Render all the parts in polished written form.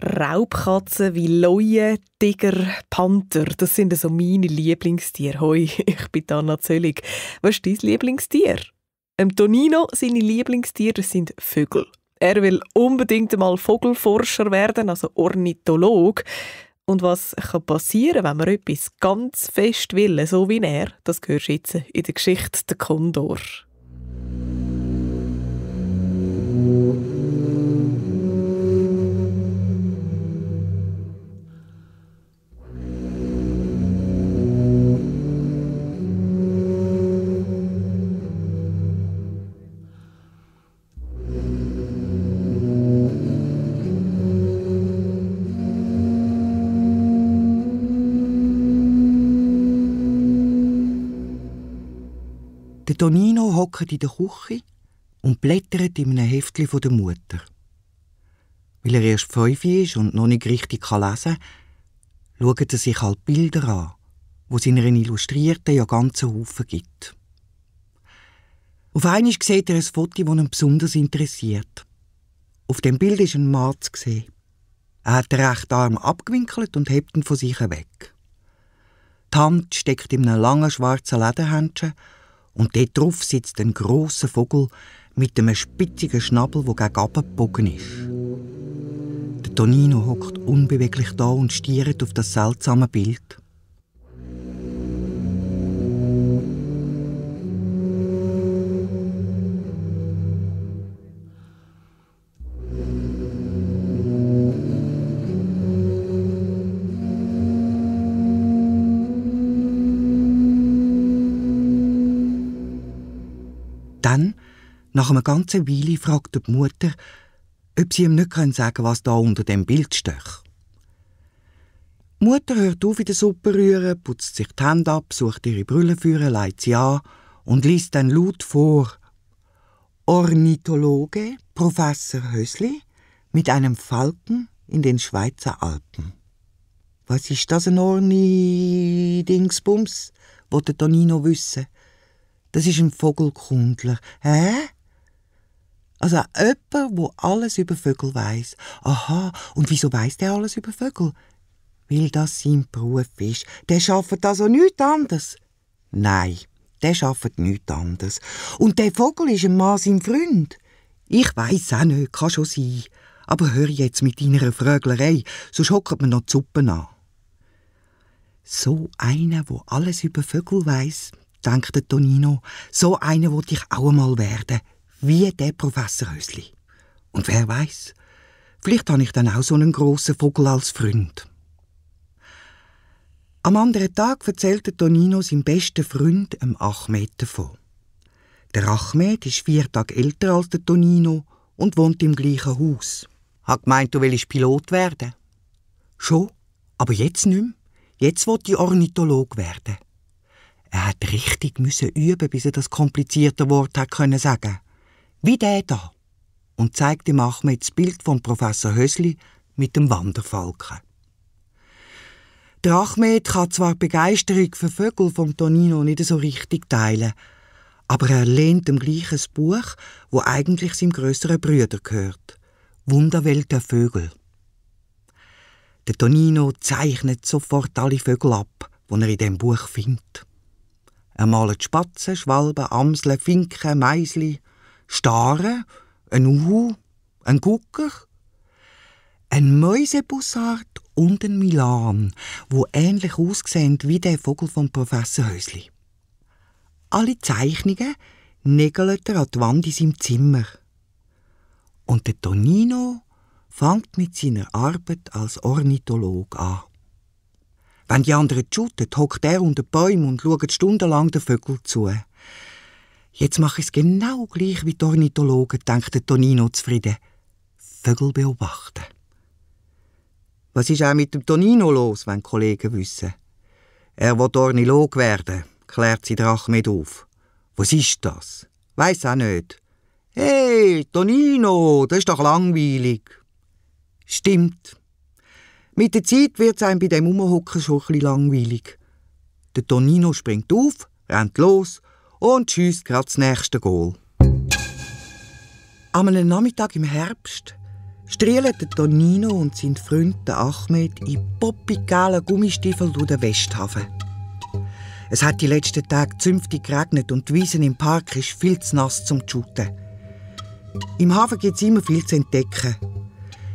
Raubkatzen wie Leuen, Tiger, Panther, das sind so meine Lieblingstiere. Hoi, ich bin Anna Zöllig. Was ist dein Lieblingstier? Tonino, seine Lieblingstiere sind Vögel. Er will unbedingt einmal Vogelforscher werden, also Ornithologe. Und was kann passieren, wenn man etwas ganz fest will, so wie er? Das hörst du jetzt in der Geschichte «Der Kondor». Der Tonino hockt in der Küche und blättert in einem Heftchen von der Mutter. Weil er erst 5 ist und noch nicht richtig lesen kann, schaut er sich halt Bilder an, wo es in einer Illustrierten ja ganzen Haufen gibt. Auf einmal sieht er ein Foto, das ihn besonders interessiert. Auf dem Bild ist ein Mann zu sehen. Er hat den rechten Arm abgewinkelt und hebt ihn von sich weg. Die Hand steckt in einem langen schwarzen Lederhändchen und dort drauf sitzt ein grosser Vogel mit einem spitzigen Schnabel, der gegen unten gebogen ist. Der Tonino hockt unbeweglich da und stiert auf das seltsame Bild. Dann, nach einer ganzen Weile, fragt die Mutter, ob sie ihm nicht sagen können, was da unter dem Bild steht. Die Mutter hört auf in der Suppe rühren, putzt sich die Hände ab, sucht ihre Brille führen, legt sie an und liest dann laut vor: Ornithologe Professor Hösli mit einem Falken in den Schweizer Alpen. Was ist das, ein Orni-Dingsbums? Wollte Tonino wissen. Das ist ein Vogelkundler. Hä? Also jemand, der alles über Vögel weiss. Aha, und wieso weiss der alles über Vögel? Weil das sein Beruf ist. Der arbeitet also nichts anderes. Nein, der arbeitet nichts anderes. Und der Vogel ist ein Mann sein Freund. Ich weiss auch nicht, kann schon sein. Aber hör jetzt mit deiner Fröglerei, sonst hockt mir noch die Suppe an. So einer, der alles über Vögel weiss, denkt der Tonino, so einer wollte ich auch einmal werden, wie der Professor Hösli. Und wer weiß, vielleicht habe ich dann auch so einen grossen Vogel als Freund. Am anderen Tag erzählt der Tonino seinem besten Freund, Ahmed, davon. Der Ahmed ist 4 Tage älter als der Tonino und wohnt im gleichen Haus. Hat gemeint, du willst Pilot werden? Schon, aber jetzt nicht mehr. Jetzt will ich Ornitholog werden. Er hat richtig üben, bis er das komplizierte Wort hat können sagen. Wie der da. Und zeigt dem Ahmed das Bild von Professor Hösli mit dem Wanderfalken. Der Ahmed kann zwar die Begeisterung für Vögel vom Tonino nicht so richtig teilen, aber er lehnt dem gleichen Buch, wo eigentlich seinem grösseren Bruder gehört. Wunderwelt der Vögel. Der Tonino zeichnet sofort alle Vögel ab, die er in diesem Buch findet. Er malt Spatzen, Schwalben, Amseln, Finken, Meisli, Staren, ein Uhu, ein Gucker, ein Mäusebussard und ein Milan, wo ähnlich aussehen wie der Vogel von Professor Hösli. Alle Zeichnungen nägelt er an die Wand in seinem Zimmer. Und der Tonino fängt mit seiner Arbeit als Ornitholog an. Wenn die anderen shooten, hockt er unter den Bäumen und schaut stundenlang den Vögeln zu. Jetzt mache ich es genau gleich wie die Ornithologen, denkt der Tonino zufrieden. Vögel beobachten. Was ist auch mit dem Tonino los, wenn die Kollegen wissen? Er will Ornitholog werden, klärt sie der Ahmed auf. Was ist das? Weiss auch nicht. Hey, Tonino, das ist doch langweilig. Stimmt. Mit der Zeit wird es einem bei dem Rumhocken schon ein bisschen langweilig. Der Tonino springt auf, rennt los und schiesst gerade das nächste Goal. Am einem Nachmittag im Herbst strielen der Tonino und sein Freund der Achmed in poppig-gelben Gummistiefeln durch den Westhafen. Es hat die letzten Tage zünftig geregnet und die Wiese im Park ist viel zu nass zum Shooten. Im Hafen gibt es immer viel zu entdecken.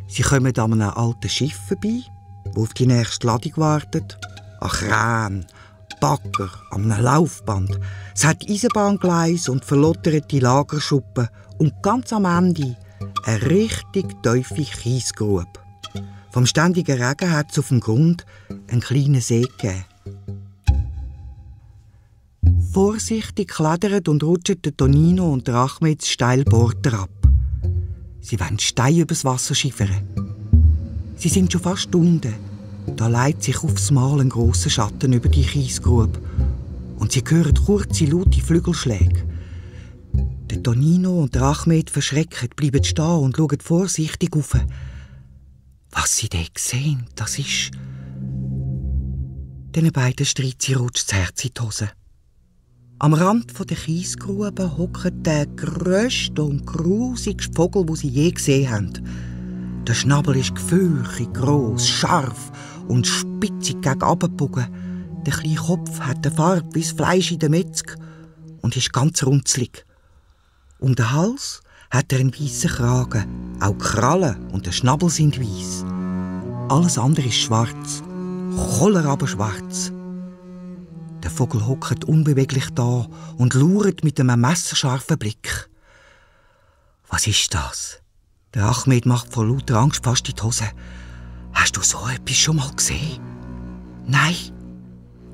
Sie kommen an einem alten Schiff vorbei, das auf die nächste Ladung wartet, an Kränen, Bagger, an einem Laufband. Es hat Eisenbahngleise und verlotterte Lagerschuppen und ganz am Ende eine richtig tiefe Kiesgrube. Vom ständigen Regen hat es auf dem Grund einen kleinen See gegeben. Vorsichtig klettern und rutschen der Tonino und der Achmed steil Border ab. Sie wollen Steine übers Wasser schiffern. Sie sind schon fast unten. Da legt sich aufs Mal ein grosser Schatten über die Kiesgrube. Und sie hören kurze, laute Flügelschläge. Der Tonino und der Achmed verschrecken, bleiben stehen und schauen vorsichtig auf. Was sie dort sehen, das ist... Den beiden Streizi rutscht das Herz in die Hose. Am Rand der Kiesgrube hockt der grösste und grusigste Vogel, den sie je gesehen haben. Der Schnabel ist gefürchtig gross, scharf und spitzig gegen abgebogen. Der kleine Kopf hat eine Farbe wie das Fleisch in der Metzg und ist ganz runzlig. Um den Hals hat er einen weißen Kragen. Auch die Krallen und der Schnabel sind weiss. Alles andere ist schwarz. Koller aber schwarz. Der Vogel hockt unbeweglich da und schaut mit einem messerscharfen Blick. Was ist das? Der Achmed macht vor lauter Angst fast in die Hose. Hast du so etwas schon mal gesehen? Nein.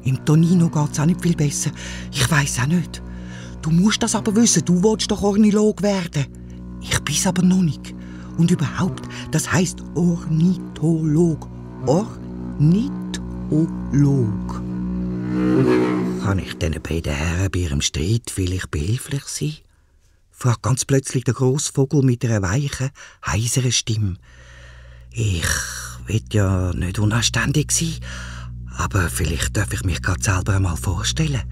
Im Tonino geht es auch nicht viel besser. Ich weiss auch nicht. Du musst das aber wissen, du willst doch Ornitholog werden. Ich bin's aber noch nicht. Und überhaupt, das heisst Ornitholog. Ornitholog. Kann ich diesen beiden Herren bei ihrem Streit vielleicht behilflich sein? Fragt ganz plötzlich der grosse Vogel mit einer weichen, heiseren Stimme. Ich will ja nicht unanständig sein, aber vielleicht darf ich mich gerade selber einmal vorstellen.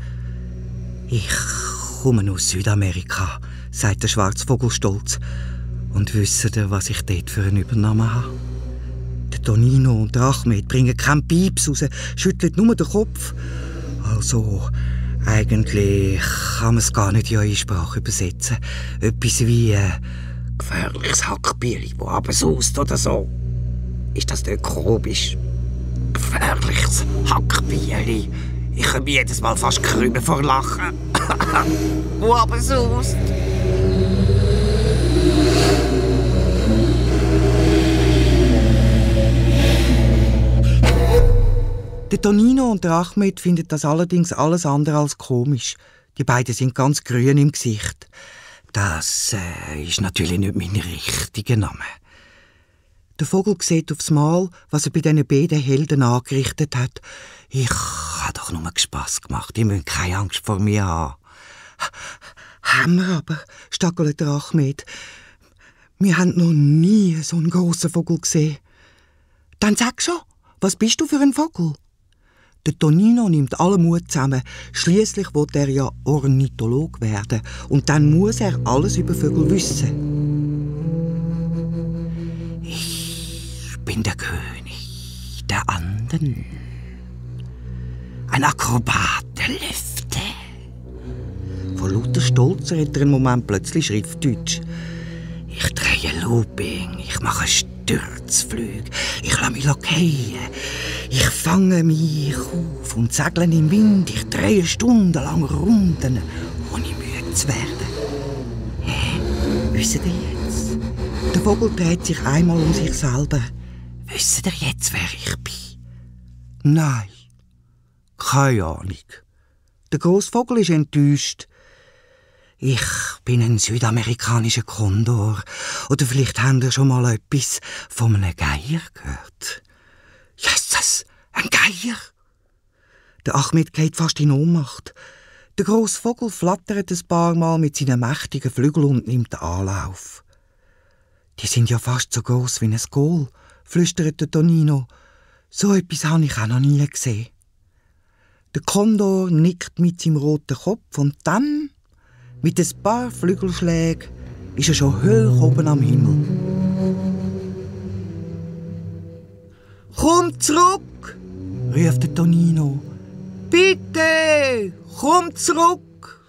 Ich komme aus Südamerika, sagt der Schwarzvogel stolz. Und wisst ihr, was ich dort für einen Übernamen habe? Der Tonino und der Achmed bringen keinen Pieps raus, schütteln nur den Kopf. Also, eigentlich kann man es gar nicht in eure Sprache übersetzen. Etwas wie gefährliches Hackbieli, das absaust oder so. Ist das nicht komisch? Gefährliches Hackbieli. Ich komme jedes Mal fast krümmen vor Lachen. Wo absaust. Der Tonino und der Achmed finden das allerdings alles andere als komisch. Die beiden sind ganz grün im Gesicht. Das ist natürlich nicht mein richtiger Name. Der Vogel sieht aufs Mal, was er bei diesen beiden Helden angerichtet hat. Ich habe doch nur Spass gemacht. Ich müsst keine Angst vor mir haben. Haben wir aber, stackelt der Achmed. Wir haben noch nie so einen grossen Vogel gesehen. Dann sag schon, was bist du für ein Vogel? Der Tonino nimmt allen Mut zusammen. Schliesslich will er ja Ornitholog werden. Und dann muss er alles über Vögel wissen. Ich bin der König der Anden. Ein Akrobat der Lüfte. Vor lauter Stolz redet er einen Moment plötzlich Schriftdeutsch. Ich drehe Looping, ich mache Sturzflüge, ich lasse mich fallen, ich fange mich auf und segle im Wind, ich drehe stundenlang Runden, ohne müde zu werden. Hä? Wisst ihr jetzt? Der Vogel dreht sich einmal um sich selber. Wisst ihr jetzt, wer ich bin? Nein, keine Ahnung. Der grosse Vogel ist enttäuscht. Ich bin ein südamerikanischer Kondor. Oder vielleicht habt ihr schon mal etwas von einem Geier gehört. Jesus, ein Geier! Der Achmed geht fast in Ohnmacht. Der grosse Vogel flattert ein paar Mal mit seinen mächtigen Flügeln und nimmt Anlauf. Die sind ja fast so gross wie ein Goal, flüstert der Tonino. So etwas habe ich auch noch nie gesehen. Der Kondor nickt mit seinem roten Kopf und dann... Mit ein paar Flügelschlägen ist er schon hoch oben am Himmel. «Komm zurück!» ruft der Tonino. «Bitte, komm zurück!»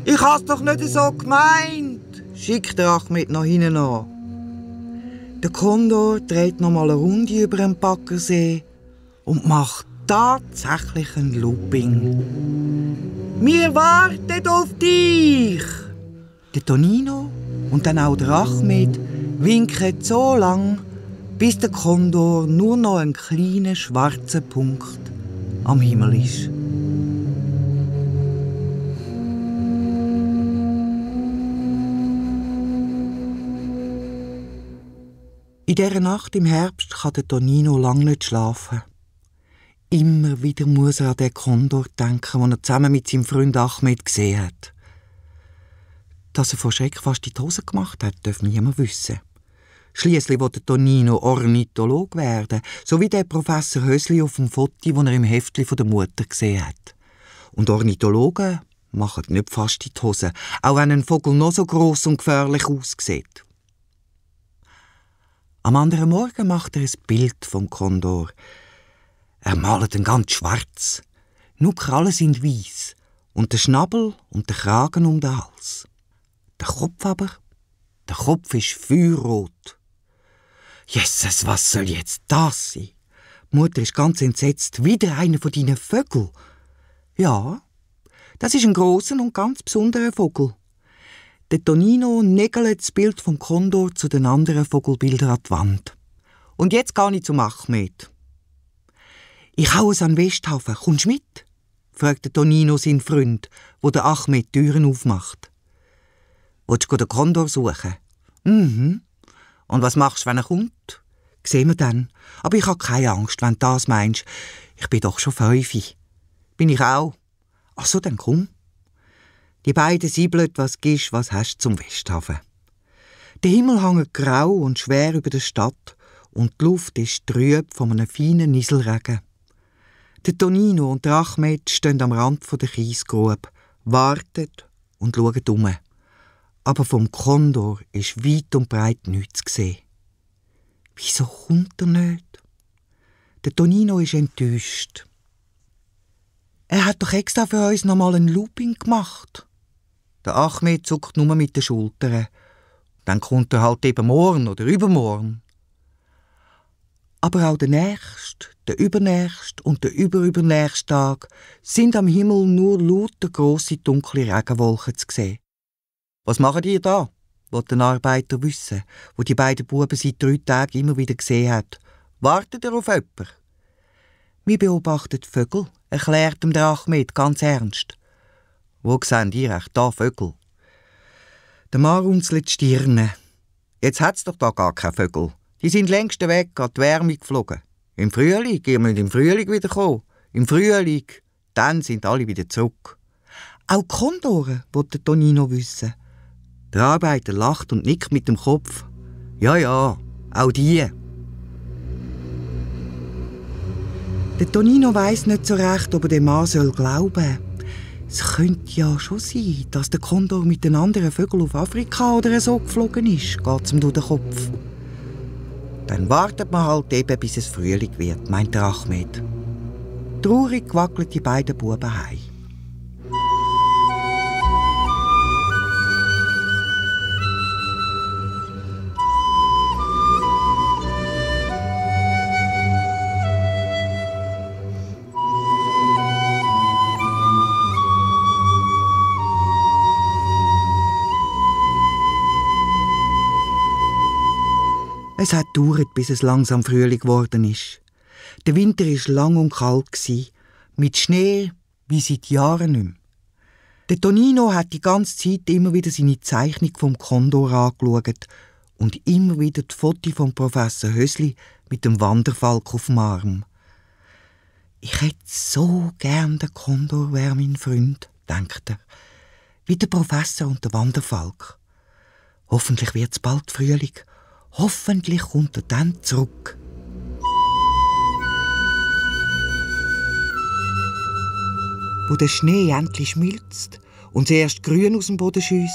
«Ich has doch nicht so gemeint!» schickt der Achmed nach hinten an. Der Kondor dreht noch mal eine Runde über den Baggersee und macht tatsächlich ein Looping. «Wir warten auf dich!» Der Tonino und dann auch der Achmed winken so lang, bis der Kondor nur noch ein kleiner schwarzer Punkt am Himmel ist. In dieser Nacht im Herbst kann der Tonino lange nicht schlafen. Immer wieder muss er an den Kondor denken, den er zusammen mit seinem Freund Achmed gesehen hat. Dass er vor Schreck fast in die Hose gemacht hat, darf niemand wissen. Schliesslich will der Tonino Ornitholog werden, so wie der Professor Hösli auf dem Foto, das er im Heftchen von der Mutter gesehen hat. Und Ornithologen machen nicht fast in die Hose, auch wenn ein Vogel noch so gross und gefährlich aussieht. Am anderen Morgen macht er ein Bild vom Kondor. Er malt ihn ganz schwarz. Nur die Krallen sind weiss und der Schnabel und der Kragen um den Hals. Der Kopf aber, der Kopf ist feuerrot. Jesus, was soll jetzt das sein? Die Mutter ist ganz entsetzt. Wieder einer von deinen Vögeln? Ja, das ist ein grosser und ganz besonderer Vogel. Der Tonino nägelt das Bild vom Kondor zu den anderen Vogelbildern an die Wand. Und jetzt gehe ich zum Achmed. «Ich hau es an den Westhafen. Kommst du mit?» fragt der Tonino seinen Freund, wo der Achmed die Türen aufmacht. «Willst du den Kondor suchen?» «Mhm. Und was machst du, wenn er kommt?» «Sehen wir dann. Aber ich habe keine Angst, wenn du das meinst. Ich bin doch schon 5. «Bin ich auch?» «Ach so, dann komm.» Die beiden siebeln, was gibst, was hast zum Westhafen. Der Himmel hängt grau und schwer über der Stadt und die Luft ist trüb von einem feinen Nieselregen. Der Tonino und der Achmed stehen am Rand der Kiesgrube, warten und schauen um. Aber vom Kondor ist weit und breit nichts zu sehen. Wieso kommt er nicht? Der Tonino ist enttäuscht. Er hat doch extra für uns noch mal ein Looping gemacht. Der Achmed zuckt nur mit den Schultern. Dann kommt er halt eben morgen oder übermorgen. Aber auch der nächste, der übernächste und der überübernächste Tag sind am Himmel nur lauter grosse dunkle Regenwolken zu sehen. «Was macht ihr da?» will der Arbeiter wissen, wo die beiden Buben seit 3 Tagen immer wieder gesehen hat. «Wartet ihr auf jemanden?» «Wir beobachten die Vögel», erklärt ihm der Achmed ganz ernst. «Wo seht ihr echt da Vögel?» Der Mann runzelt die Stirne. «Jetzt hat's doch da gar keine Vögel. Die sind längst weg, an die Wärme geflogen. Im Frühling, ihr müsst im Frühling wieder kommen. Im Frühling, dann sind alle wieder zurück.» «Auch Kondoren», will der Tonino wissen. Der Arbeiter lacht und nickt mit dem Kopf. «Ja, auch die.» Der Tonino weiss nicht so recht, ob er dem Mann glauben soll. Es könnte ja schon sein, dass der Kondor mit den anderen Vögeln auf Afrika oder so geflogen ist, geht's ihm durch den Kopf. Dann wartet man halt eben, bis es Frühling wird, meint der Achmed. Traurig wackeln die beiden Buben heim. Es hat gedauert, bis es langsam Frühling geworden ist. Der Winter war lang und kalt, mit Schnee wie seit Jahren nicht mehr. Der Tonino hat die ganze Zeit immer wieder seine Zeichnung vom Kondor angeschaut und immer wieder die Fotos vom Professor Hösli mit dem Wanderfalk auf dem Arm. «Ich hätte so gern den Kondor wäre mein Freund», denkt er, wie der Professor und der Wanderfalk. Hoffentlich wird es bald Frühling. Hoffentlich kommt er dann zurück. Wo der Schnee endlich schmilzt und das erste Grün aus dem Boden schiesst,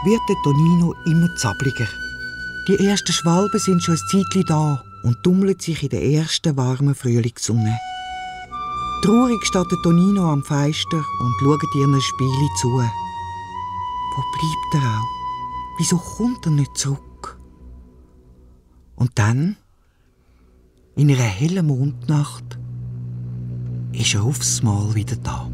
wird der Tonino immer zappliger. Die ersten Schwalben sind schon ein Zeitchen da und tummelt sich in der ersten warmen Frühlingssonne. Traurig steht der Tonino am Fenster und schaut ihren Spielen zu. Wo bleibt er auch? Wieso kommt er nicht zurück? Und dann, in einer hellen Mondnacht, ist er aufs Mal wieder da.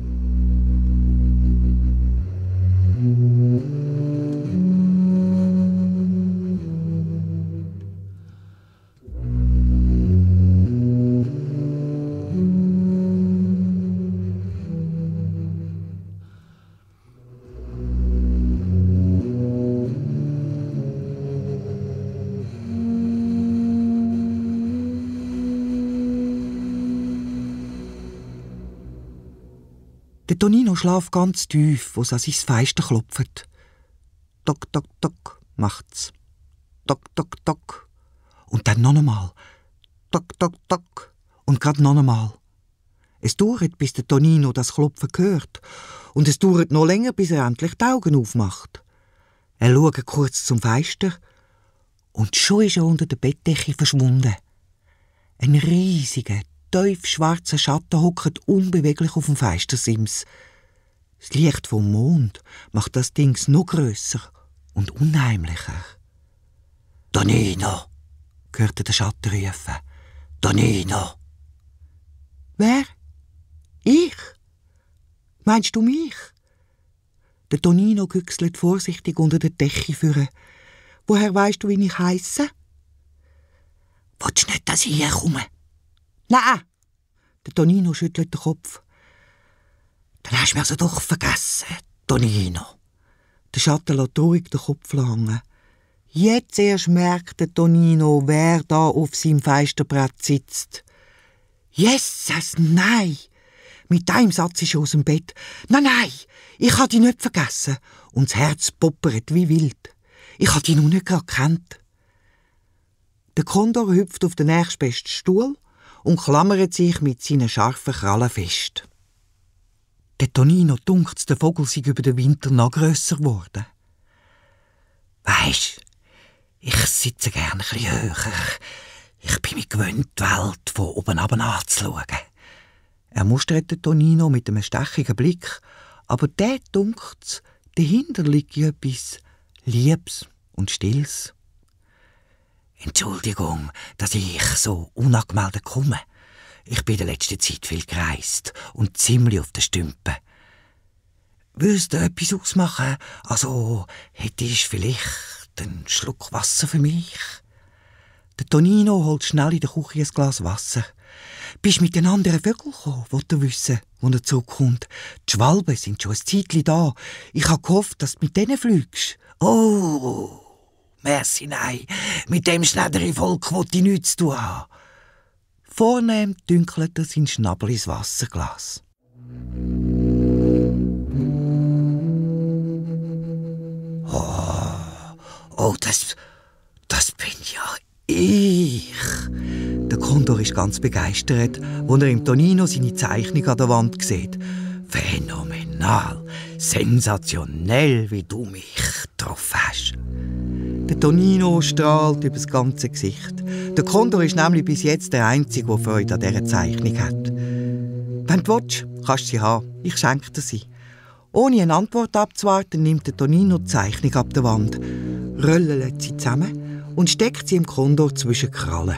Der Tonino schläft ganz tief, wo es an sein Fenster klopft. Tock, tock, tock, macht's. Tock, tock, tock. Und dann noch einmal. Tock, tock, tock. Und grad noch einmal. Es dauert, bis der Tonino das Klopfen hört. Und es dauert noch länger, bis er endlich die Augen aufmacht. Er schaut kurz zum Fenster und schon ist er unter der Bettdecke verschwunden. Ein riesiger, tief schwarzer Schatten hockt unbeweglich auf dem Fenstersims. Das Licht vom Mond macht das Ding noch grösser und unheimlicher. «Tonino!» hörte der Schatten rufen. «Tonino!» «Wer? Ich? Meinst du mich?» Der Tonino güchselt vorsichtig unter der Decke führen. «Woher weisst du, wie ich heisse?» «Willst du nicht, dass ich hier komme?» «Nein!» Der Tonino schüttelt den Kopf. «Dann hast du mich also doch vergessen, Tonino!» Der Schatten lässt ruhig den Kopf hängen. Jetzt erst merkt der Tonino, wer da auf seinem Fensterbrett sitzt. «Jesus, nein!» Mit einem Satz ist er aus dem Bett. «Nein, nein, ich habe dich nicht vergessen!» Und das Herz poppert wie wild. «Ich habe dich noch nicht gerade gekannt!» Der Kondor hüpft auf den nächstbesten Stuhl und klammert sich mit seinen scharfen Krallen fest. Der Tonino dunkt, der Vogel sei über den Winter noch grösser geworden. «Weisst, ich sitze gern ein bisschen höher. Ich bin mir gewöhnt, die Welt von oben runter anzuschauen.» Er mustert den Tonino mit einem stechigen Blick, aber der dunkt, dahinter liegt etwas Liebes und Stilles. «Entschuldigung, dass ich so unangemeldet komme. Ich bin in der letzten Zeit viel gereist und ziemlich auf den Stümpen. Würdest du etwas ausmachen? Also, hättest du vielleicht einen Schluck Wasser für mich?» Der Tonino holt schnell in der Küche ein Glas Wasser. «Bist du mit den anderen Vögeln gekommen, wollte er wissen, als er zurückkommt? Die Schwalben sind schon ein Zeitchen da. Ich habe gehofft, dass du mit denen fliegst.» «Oh, merci, nein. Mit dem Schneidervolk will ich nichts zu tun haben.» Vornehm dünkelt er seinen Schnabel ins Wasserglas. «Oh, das bin ja ich!» Der Kondor ist ganz begeistert, als er im Tonino seine Zeichnung an der Wand sieht. «Phänomenal, sensationell, wie du mich getroffen hast!» Der Tonino strahlt über das ganze Gesicht. Der Kondor ist nämlich bis jetzt der Einzige, der Freude an dieser Zeichnung hat. «Wenn du willst, kannst du sie haben. Ich schenke dir sie.» Ohne eine Antwort abzuwarten, nimmt der Tonino die Zeichnung ab der Wand, röllelt sie zusammen und steckt sie im Kondor zwischen die Krallen.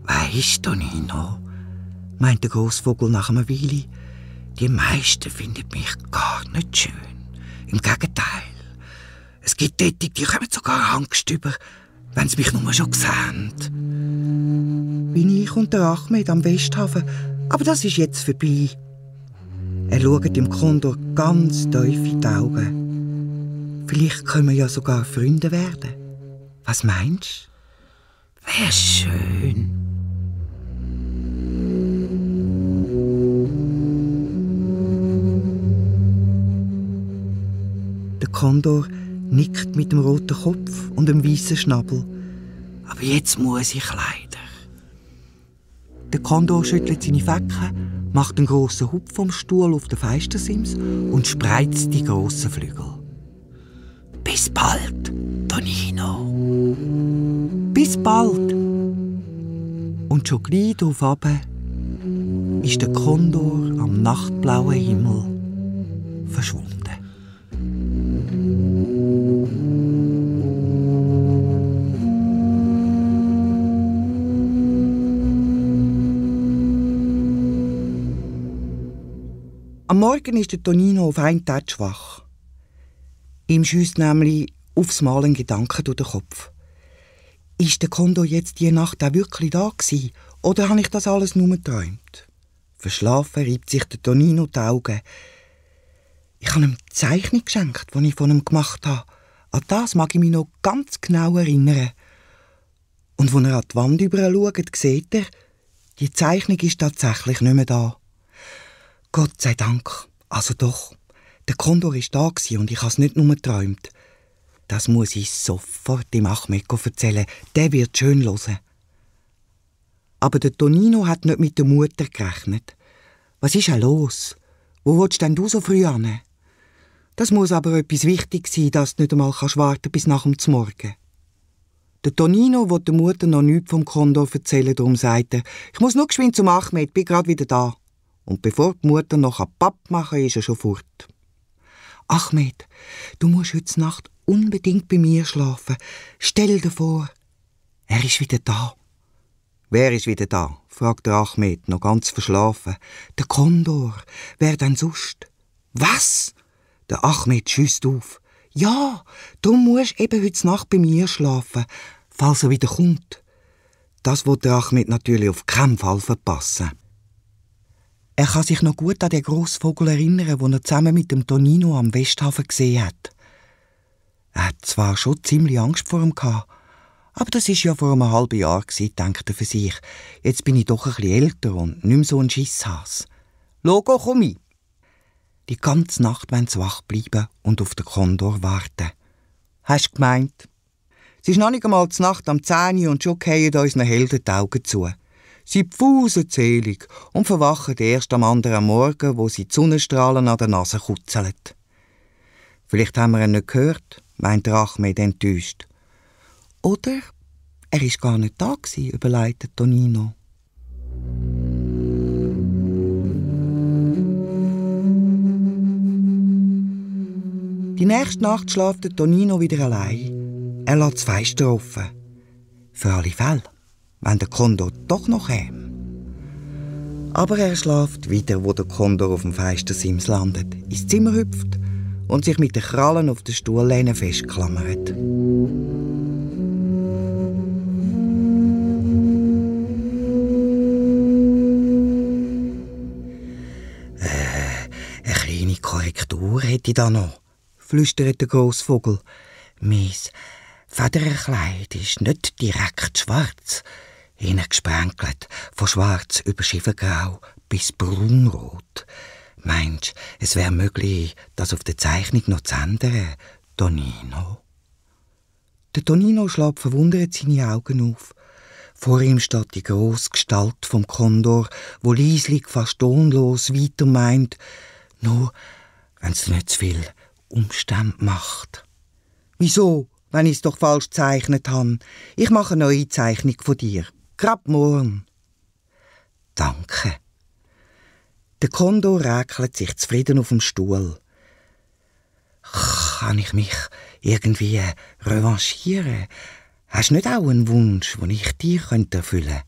«Weisst, Tonino», meint der Grossvogel nach einer Weile, «die meisten finden mich gar nicht schön. Im Gegenteil. Es gibt dort, die kommen sogar Angst über, wenn sie mich nur schon sehen.» «Bin ich und der Ahmed am Westhafen, aber das ist jetzt vorbei.» Er schaut dem Kondor ganz tief in die Augen. «Vielleicht können wir ja sogar Freunde werden. Was meinst du?» «Wär schön.» Der Kondor nickt mit dem roten Kopf und dem weißen Schnabel. «Aber jetzt muss ich leider.» Der Kondor schüttelt seine Fecken, macht einen grossen Hupf vom Stuhl auf den Fenstersims und spreizt die grossen Flügel. «Bis bald, Tonino!» «Bis bald!» Und schon gleich darauf runter ist der Kondor am nachtblauen Himmel verschwunden. Am Morgen ist der Tonino auf einen Tag wach. Ihm schiesst nämlich aufs Mal ein Gedanke durch den Kopf. Ist der Kondor jetzt die Nacht auch wirklich da gewesen, oder habe ich das alles nur geträumt? Verschlafen reibt sich der Tonino die Augen. Ich habe ihm die Zeichnung geschenkt, die ich von ihm gemacht habe. An das mag ich mich noch ganz genau erinnern. Und als er an die Wand schaut, sieht er, die Zeichnung ist tatsächlich nicht mehr da. Gott sei Dank. Also doch, der Kondor war da und ich habe es nicht nur geträumt. Das muss ich sofort dem Ahmed erzählen. Der wird schön hören. Aber der Tonino hat nicht mit der Mutter gerechnet. Was ist denn los? Wo willst denn du so früh hin? Das muss aber etwas wichtig sein, dass du nicht einmal warten bis nach dem Morgen. Der Tonino will der Mutter noch nichts vom Kondor erzählen, darum sagt er, ich muss nur geschwind zum Ahmed, bin gerade wieder da. Und bevor die Mutter noch Papp machen kann, ist er schon fort. Ahmed, du musst heute Nacht unbedingt bei mir schlafen. Stell dir vor, er ist wieder da. Wer ist wieder da? Fragt der Ahmed, noch ganz verschlafen. Der Kondor. Wer denn sonst? Was? Der Ahmed schießt auf. Ja, darum musst du eben heute Nacht bei mir schlafen, falls er wieder kommt. Das will der Ahmed natürlich auf keinen Fall verpassen. Er kann sich noch gut an den Grossvogel erinnern, den er zusammen mit dem Tonino am Westhafen gesehen hat. Er hat zwar schon ziemlich Angst vor ihm gehabt, aber das war ja vor einem halben Jahr, denkt er für sich. Jetzt bin ich doch ein bisschen älter und nicht mehr so ein Schisshas. Logo, komm ich. Die ganze Nacht wollen sie wach bleiben und auf den Kondor warten. Hast du gemeint? Es ist noch nicht einmal die Nacht am 10 Uhr und schon fallen unseren Helden die Augen zu. Sie pfusen zählig und verwachen erst am anderen Morgen, wo sie die Sonnenstrahlen an der Nase kutzeln. Vielleicht haben wir ihn nicht gehört, meint der Ahmed enttäuscht. Oder er war gar nicht da, überlegt Tonino. Die nächste Nacht schläft der Tonino wieder allein. Er lässt das Fenster offen. Für alle Fälle, wenn der Kondor doch noch käme. Aber er schläft wieder, wo der Kondor auf dem Fenstersims landet, ins Zimmer hüpft und sich mit den Krallen auf der Stuhllehne festklammert. Eine kleine Korrektur hätte ich da noch, flüstert der Grossvogel. Mein Federkleid ist nicht direkt schwarz, innen gesprenkelt, von schwarz über Schiefergrau bis braunrot. Meinst du, es wäre möglich, das auf der Zeichnung noch zu ändern, Tonino? Der Tonino schlägt verwundert seine Augen auf. Vor ihm steht die grosse Gestalt vom Kondor, wo leislich, fast tonlos weiter meint, nur wenn es nicht zu viel Umstände macht. Wieso, wenn ich es doch falsch gezeichnet habe? Ich mache eine neue Zeichnung von dir. Grad morgen. Danke. Der Kondor räkelt sich zufrieden auf dem Stuhl. Kann ich mich irgendwie revanchieren? Hast du nicht auch einen Wunsch, den ich dir erfüllen könnte?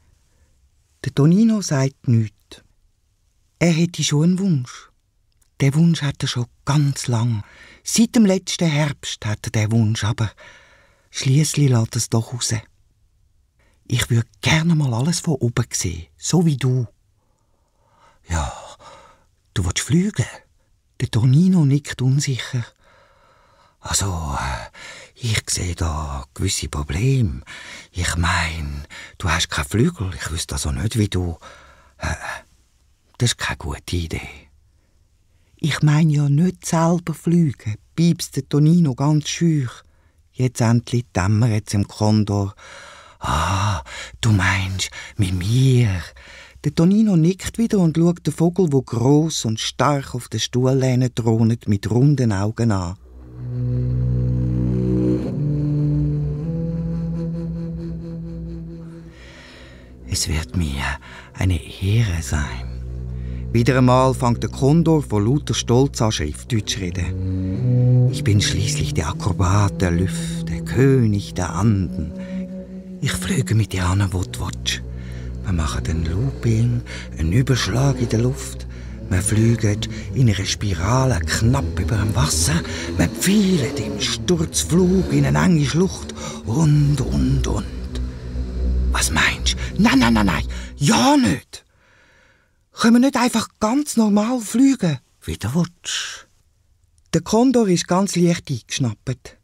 Der Tonino sagt nichts. Er hätte schon einen Wunsch. Den Wunsch hat er schon ganz lang. Seit dem letzten Herbst hat er den Wunsch, aber schliesslich lässt es doch raus. Ich würde gerne mal alles von oben sehen, so wie du. Ja, du willst fliegen? Der Tonino nickt unsicher. Also, ich sehe da gewisse Probleme. Ich meine, du hast keine Flügel, ich wüsste also nicht, wie du... Das ist keine gute Idee. Ich meine ja nicht selber fliegen, piepst der Tonino ganz schüch. Jetzt endlich dämmert es im Kondor. Ah, du meinst, mit mir? Der Tonino nickt wieder und schaut den Vogel, der gross und stark auf der Stuhllehne thront, mit runden Augen an. Es wird mir eine Ehre sein. Wieder einmal fängt der Kondor vor lauter Stolz an, Schriftdeutsch zu reden. Ich bin schließlich der Akrobat der Lüfte, König der Anden. Ich fliege mit dir an, wo du willst. Wir machen einen Looping, einen Überschlag in der Luft. Wir fliegen in einer Spirale knapp über dem Wasser. Wir pfeilen im Sturzflug in eine enge Schlucht. Und. Was meinst du? Nein. Ja nicht. Können wir nicht einfach ganz normal fliegen? Wie du willst. Der Kondor ist ganz leicht eingeschnappt.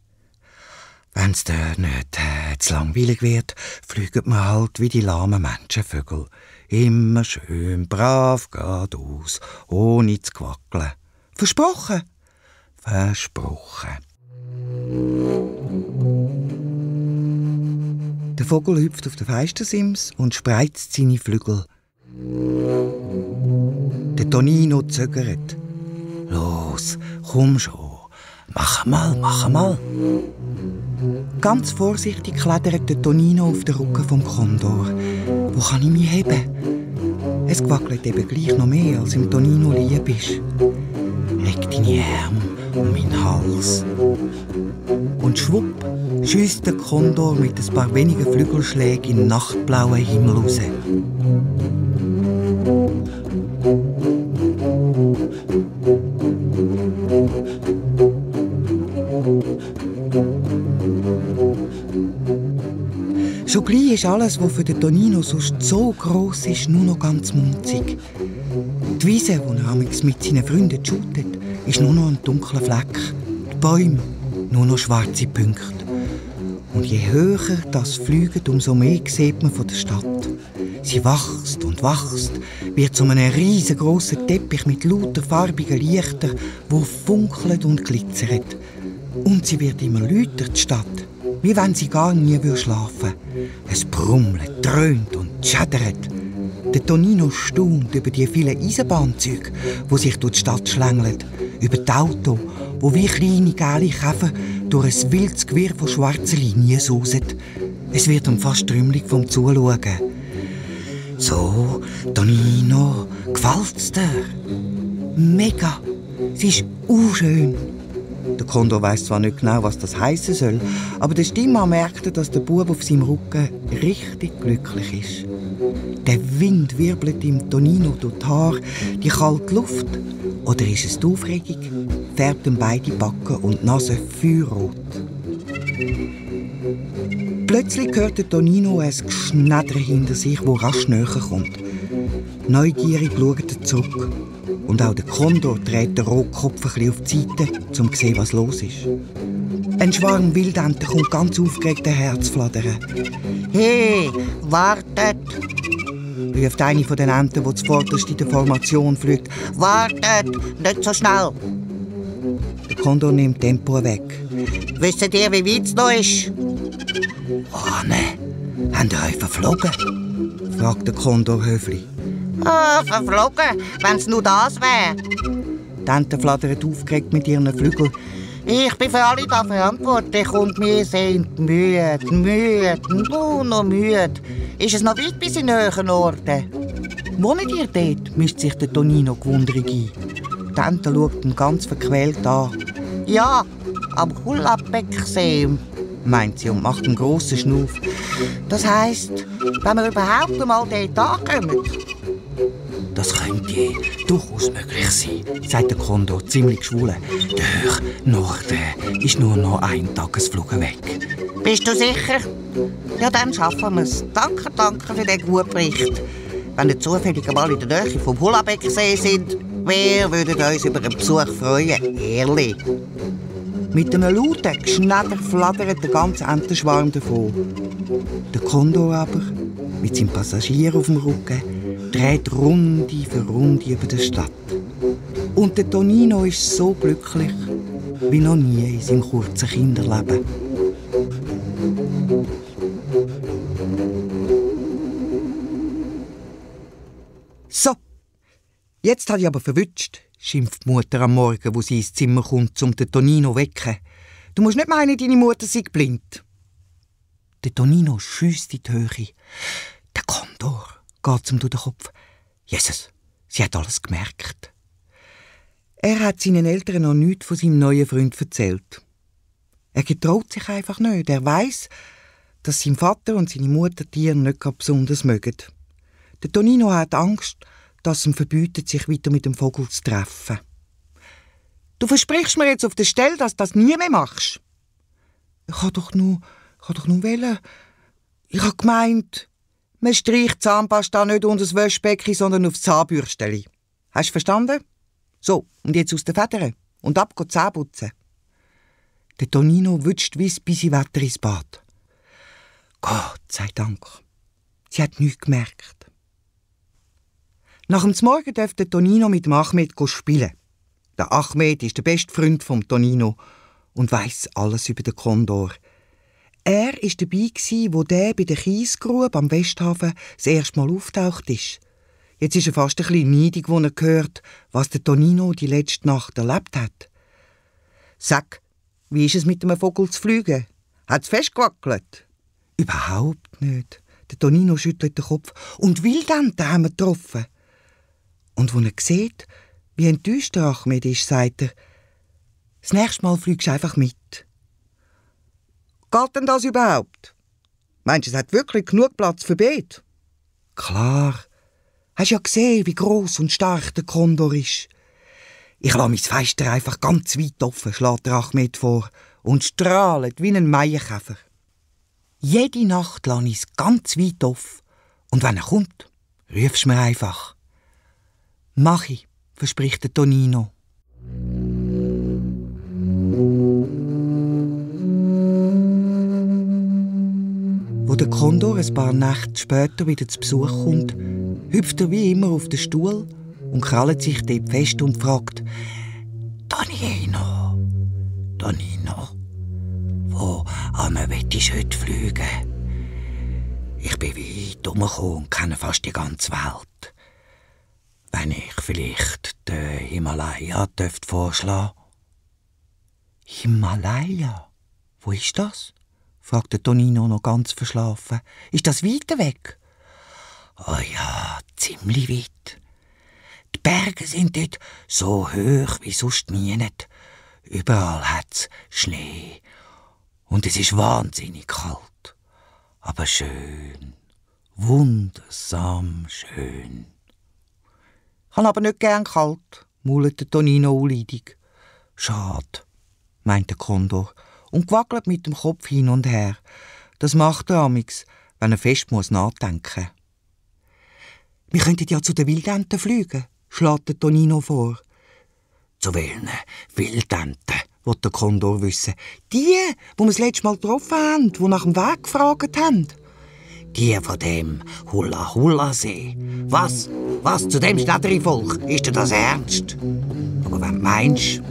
Wenn es dir nicht zu langweilig wird, fliegen wir halt wie die lahmen Menschenvögel. Immer schön brav geradeaus, ohne zu quackeln. Versprochen? Versprochen. Der Vogel hüpft auf den Fenstersims und spreizt seine Flügel. Der Tonino zögert. Los, komm schon. Mach mal. Ganz vorsichtig klettert der Tonino auf den Rücken vom Kondor. Wo kann ich mich heben? Es quackelt eben gleich noch mehr, als im Tonino lieb ist. Leg deine Arme um meinen Hals. Und schwupp schiesst der Kondor mit ein paar wenigen Flügelschlägen in den nachtblauen Himmel raus. Schon gleich ist alles, was für den Tonino sonst so gross ist, nur noch ganz munzig. Die Wiese, wo er mit seinen Freunden shootet, ist nur noch ein dunkler Fleck. Die Bäume, nur noch schwarze Punkte. Und je höher das fliegt, umso mehr sieht man von der Stadt. Sie wächst und wächst, wird zu einem riesengroßen Teppich mit lauter farbigen Lichtern, wo funkelt und glitzert. Und sie wird immer lauter, die Stadt, wie wenn sie gar nie schlafen würde. Es brummelt, dröhnt und schädert. Der Tonino staunt über die vielen Eisenbahnzüge, die sich durch die Stadt schlängeln, über die Autos, die wie kleine gelbe Käfer durch ein wildes Gewirr von schwarzen Linien sausen. Es wird ihm fast trümmelig vom Zuschauen. So, Tonino, gefällt's dir? Mega! Sie ist schön. Der Kondor weiss zwar nicht genau, was das heissen soll, aber der Stimmmann merkte, dass der Bub auf seinem Rücken richtig glücklich ist. Der Wind wirbelt ihm Tonino durch die Haare, die kalte Luft. Oder ist es die Aufregung? Färbt ihm beide Backen und die Nase feuerrot. Plötzlich hört der Tonino ein Geschnädder hinter sich, das rasch näher kommt. Neugierig schaut er zurück. Und auch der Kondor dreht den Rotkopf ein bisschen auf die Seite, um zu sehen, was los ist. Ein Schwarm Wildenten kommt ganz aufgeregt ein Herz flattern. «Hey, wartet!» ruft eine von den Enten, die zuvorderst in der Formation fliegt. «Wartet! Nicht so schnell!» Der Kondor nimmt Tempo weg. «Wisst ihr, wie weit es noch ist?» «Oh, ne! Habt ihr euch verflogen?» fragt der Kondor höflich. Verflogen, wenn es nur das wäre. Die Enten flattern aufgeregt mit ihren Flügeln. Ich bin für alle da verantwortlich und wir sind müde, nur noch müde. Ist es noch weit bis in höheren Orten? Wohnt ihr dort? Mischt sich der Tonino gewundrig ein. Die Ente schaut ihn ganz verquält an. Ja, am Hullabecksee, meint sie und macht einen grossen Schnuff. Das heisst, wenn wir überhaupt einmal dort ankommen. Das könnte durchaus möglich sein, sagt der Kondor ziemlich geschwollen. Der Norden ist nur noch ein Tagesflug weg. Bist du sicher? Ja, dann schaffen wir es. Danke für den guten Bericht. Wenn wir zufällig einmal in der Nähe vom Hullabecksee sind, wir würden uns über einen Besuch freuen. Ehrlich. Mit einem lauten Geschnäder flattert der ganze Entenschwarm davon. Der Kondor aber, mit seinem Passagier auf dem Rücken, dreht Runde für Runde über die Stadt. Und der Tonino ist so glücklich wie noch nie in seinem kurzen Kinderleben. So, jetzt hat ich aber verwünscht, schimpft die Mutter am Morgen, wo sie ins Zimmer kommt, um den Tonino zu wecken. Du musst nicht meinen, deine Mutter sei blind. Der Tonino schiesst in die Höhe. Der Kondor Kondor, geht's ihm durch den Kopf. Jesus, sie hat alles gemerkt. Er hat seinen Eltern noch nichts von seinem neuen Freund erzählt. Er getraut sich einfach nicht. Er weiss, dass sein Vater und seine Mutter Tiere nicht besonders mögen. Der Tonino hat Angst, dass ihm verbietet, sich weiter mit dem Vogel zu treffen. Du versprichst mir jetzt auf der Stelle, dass du das nie mehr machst? Ich habe doch nur wollen. Ich habe gemeint, man streicht Zahnpasta nicht unter das Wäschbecken, sondern aufs Zahnbürsteli. Hast du verstanden? So, und jetzt aus den Federn und ab Zähne putzen. Der Tonino wünscht weiss bis sie Wetter ins Bad. Gott sei Dank. Sie hat nichts gemerkt. Nach dem Morgen durfte der Tonino mit dem Ahmed spielen. Der Ahmed ist der beste Freund vom Tonino und weiss alles über den Kondor. Er war dabei, wo der bei der Kiesgrube am Westhafen das erste Mal auftaucht ist. Jetzt ist er fast ein bisschen neidig, als er hört, was der Tonino die letzte Nacht erlebt hat. Sag, wie ist es mit dem Vogel zu fliegen? Hat es festgewackelt? Überhaupt nicht. Der Tonino schüttelt den Kopf. Und Wildenten haben wir getroffen. Und als er sieht, wie enttäuscht der Ahmed ist, sagt er, das nächste Mal fliegst du einfach mit. Geht denn das überhaupt? Meinst du, es hat wirklich genug Platz für Beet? Klar. Hast ja gesehen, wie gross und stark der Kondor ist. Ich lasse mein Fenster einfach ganz weit offen, schlägt der Ahmed vor, und strahlt wie ein Maienkäfer. Jede Nacht lasse ich es ganz weit offen. Und wenn er kommt, rufst du mir einfach. Mach ich, verspricht der Tonino. Wo der Kondor ein paar Nächte später wieder zu Besuch kommt, hüpft er wie immer auf den Stuhl und krallt sich dort fest und fragt: Tonino, wo willst du heute fliegen? Ich bin weit herumgekommen und kenne fast die ganze Welt. Wenn ich vielleicht den Himalaya vorschlagen dürfte. Himalaya? Wo ist das? Fragt der Tonino noch ganz verschlafen. Ist das weiter weg? Oh ja, ziemlich weit. Die Berge sind dort so hoch wie sonst nie nicht. Überall hat's Schnee. Und es ist wahnsinnig kalt. Aber schön. Wundersam schön. Ich habe aber nicht gern kalt, maulet der Tonino unleidig. Schade, meint der Kondor und wackelt mit dem Kopf hin und her. Das macht er amix, wenn er fest nachdenken muss. Wir könnten ja zu den Wildenten fliegen, schlägt der Tonino vor. Zu welchen Wildenten, will der Kondor wissen. Die wir das letzte Mal getroffen haben, die nach dem Weg gefragt haben. Die von dem Hula-Hula-See. Was? Zu dem Schnatterivolk? Ist dir das ernst? Aber wenn du meinst...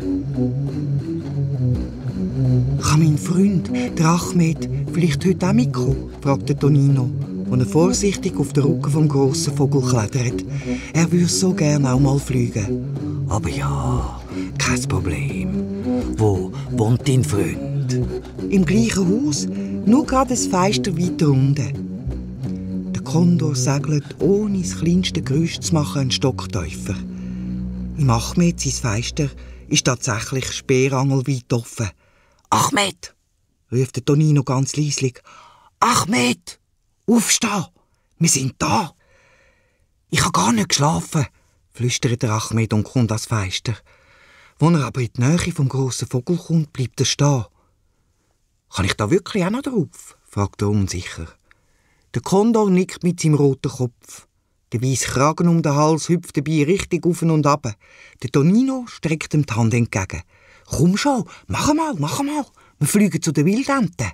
Kann mein Freund, der Ahmed, vielleicht heute auch mitkommen? Fragt der Tonino, als er vorsichtig auf den Rücken vom grossen Vogel klettert. Er würde so gerne auch mal fliegen. Aber ja, kein Problem. Wo wohnt dein Freund? Im gleichen Haus, nur gerade ein Fenster weiter unten. Der Kondor segelt, ohne das kleinste Geräusch zu machen, einen Stock tiefer. Im Ahmed, sein Fenster, ist tatsächlich speerangelweit offen. «Ahmed!» ruft der Tonino ganz leislich. «Ahmed! Aufstehen! Wir sind da!» «Ich habe gar nicht geschlafen!» flüstert der Ahmed und kommt ans Fenster. Als er aber in die Nähe vom grossen Vogel kommt, bleibt er stehen. «Kann ich da wirklich auch noch drauf?» fragt er unsicher. Der Kondor nickt mit seinem roten Kopf. Der weisse Kragen um den Hals hüpft dabei richtig auf und ab. Der Tonino streckt ihm die Hand entgegen. «Komm schon, mach mal, wir fliegen zu den Wildenten.»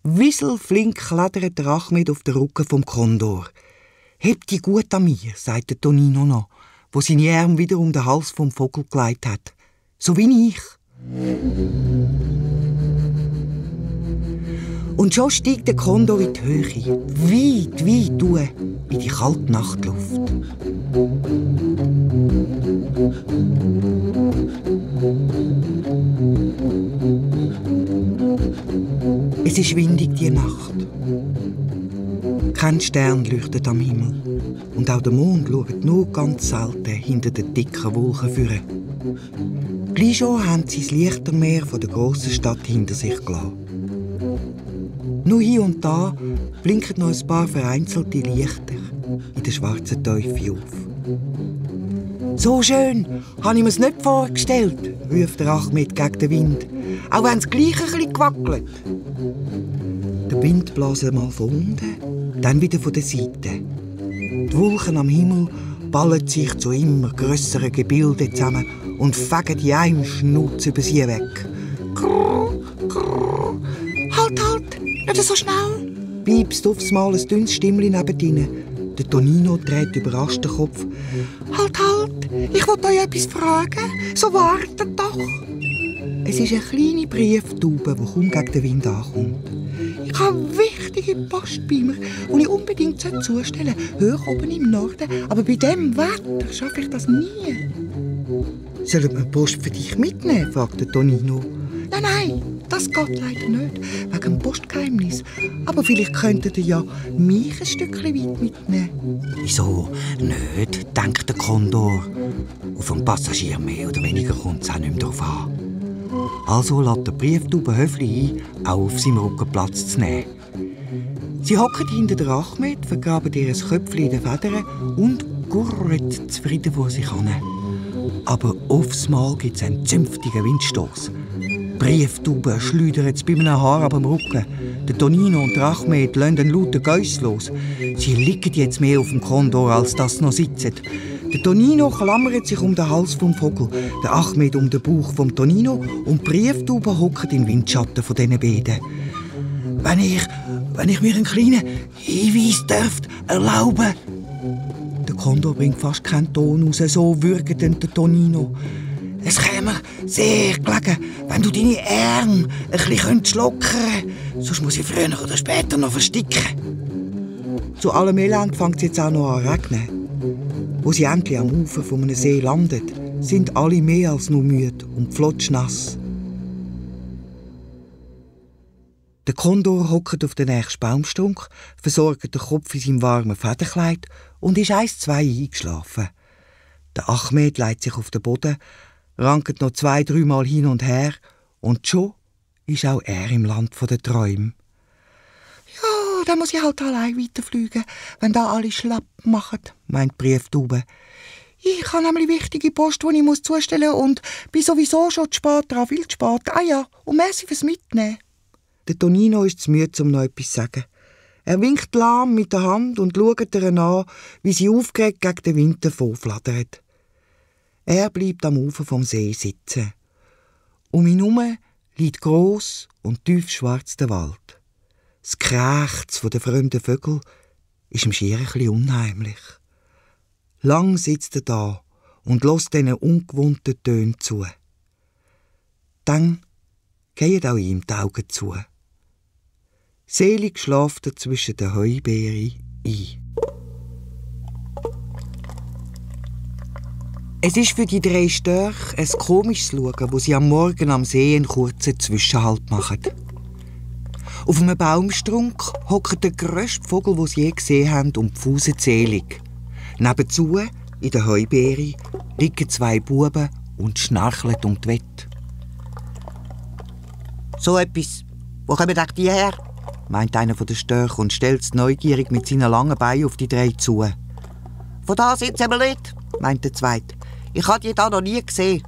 Wieselflink klettert der Ahmed auf den Rücken vom Kondor. «Heb dich gut an mir», sagt der Tonino noch, wo seine Arme wieder um den Hals vom Vogel gelegt hat. «So wie ich.» Und schon steigt der Kondor in die Höhe, weit in die kalte Nachtluft. Es ist windig die Nacht. Kein Stern leuchtet am Himmel. Und auch der Mond schaut nur ganz selten hinter den dicken Wolken führen. Gleich schon haben sie das Lichtermeer von der grossen Stadt hinter sich gelassen. Nur hier und da blinken noch ein paar vereinzelte Lichter in der schwarzen Teufel auf. «So schön habe ich mir es nicht vorgestellt», ruft der Achmed gegen den Wind, «auch wenn es gleich ein bisschen gewackelt.» Der Wind bläst mal von unten, dann wieder von der Seite. Die Wolken am Himmel ballen sich zu immer grösseren Gebilden zusammen und fegen in einem Schnutz über sie weg. «Grrr, grrr. Halt, nicht so schnell!» piepst aufs Mal ein dünnes Stimmchen neben ihnen. Der Tonino dreht überrascht den Kopf. «Halt, ich wollte euch etwas fragen. So wartet doch!» Es ist eine kleine Brieftaube, die kaum gegen den Wind ankommt. «Ich habe wichtige Post bei mir, die ich unbedingt zustellen sollte. Hoch oben im Norden. Aber bei diesem Wetter schaffe ich das nie.» «Sollen wir Post für dich mitnehmen?» fragt der Tonino. Nein, das geht leider nicht, wegen dem Postgeheimnis. Aber vielleicht könntet ihr ja mich ein Stückchen weit mitnehmen. «Wieso nicht?» denkt der Kondor. Auf einen Passagier mehr oder weniger kommt es auch nicht mehr darauf an. Also lässt der Brieftaube höflich ein, auch auf seinem Rücken Platz zu nehmen. Sie hockt hinter der Achmed, vergraben ihr Köpfchen in den Federn und gurrt zufrieden vor sich hin. Aber aufs Mal gibt es einen zünftigen Windstoß. Die Brieftaube schleudert bei einem Haar ab dem Rücken. Der Tonino und der Achmed lassen einen lauten Geiss los. Sie liegen jetzt mehr auf dem Kondor, als dass sie noch sitzen. Der Tonino klammert sich um den Hals vom Vogel, der Achmed um den Bauch vom Tonino und die Brieftaube hockt im Windschatten von diesen beiden. Wenn ich mir einen kleinen Hinweis erlauben dürfte. Der Kondor bringt fast keinen Ton raus, so würgt der Tonino. Es käme mir sehr gelegen, wenn du deine Arme ein bisschen lockern könntest. Sonst muss ich früher oder später noch versticken. Zu allem Elend fängt es jetzt auch noch an zu regnen. Wo sie endlich am Ufer von einem See landet, sind alle mehr als nur müde und flotschnass. Der Kondor hockt auf den nächsten Baumstrunk, versorgt den Kopf in seinem warmen Federkleid und ist 1-2 eingeschlafen. Der Achmed legt sich auf den Boden, rankt noch 2-3 Mal hin und her und schon ist auch er im Land der Träume. «Ja, dann muss ich halt allein weiterfliegen, wenn da alle schlapp machen», meint die Brieftaube. «Ich habe nämlich wichtige Post, die ich zustellen muss und bin sowieso schon zu spät dran, viel zu spät. Ah ja, und merci fürs Mitnehmen.» Der Tonino ist zu müde, um noch etwas zu sagen. Er winkt lahm mit der Hand und schaut ihr an, wie sie aufgeregt gegen den Wind davonflattert. Er bleibt am Ufer vom See sitzen. Um ihn herum liegt gross und tiefschwarz der Wald. Das Krächzen der fremden Vögel ist ihm schier ein bisschen unheimlich. Lang sitzt er da und lässt diesen ungewohnten Tönen zu. Dann gehen auch ihm die Augen zu. Selig schläft er zwischen den Heubeeren ein. Es ist für die 3 Störche ein komisches Schauen, wo sie am Morgen am See einen kurzen Zwischenhalt machen. Auf einem Baumstrunk hockt der grösste Vogel, den sie je gesehen haben, und pfuset selig. Nebenzu, in der Heubeere, liegen 2 Buben und schnarcheln um die Wette. «So etwas, wo kommen euch die her?» meint einer der Störche und stellt neugierig mit seinen langen Beinen auf die 3 zu. «Von da sind sie nicht», meint der Zweite. «Ich habe die da noch nie gesehen.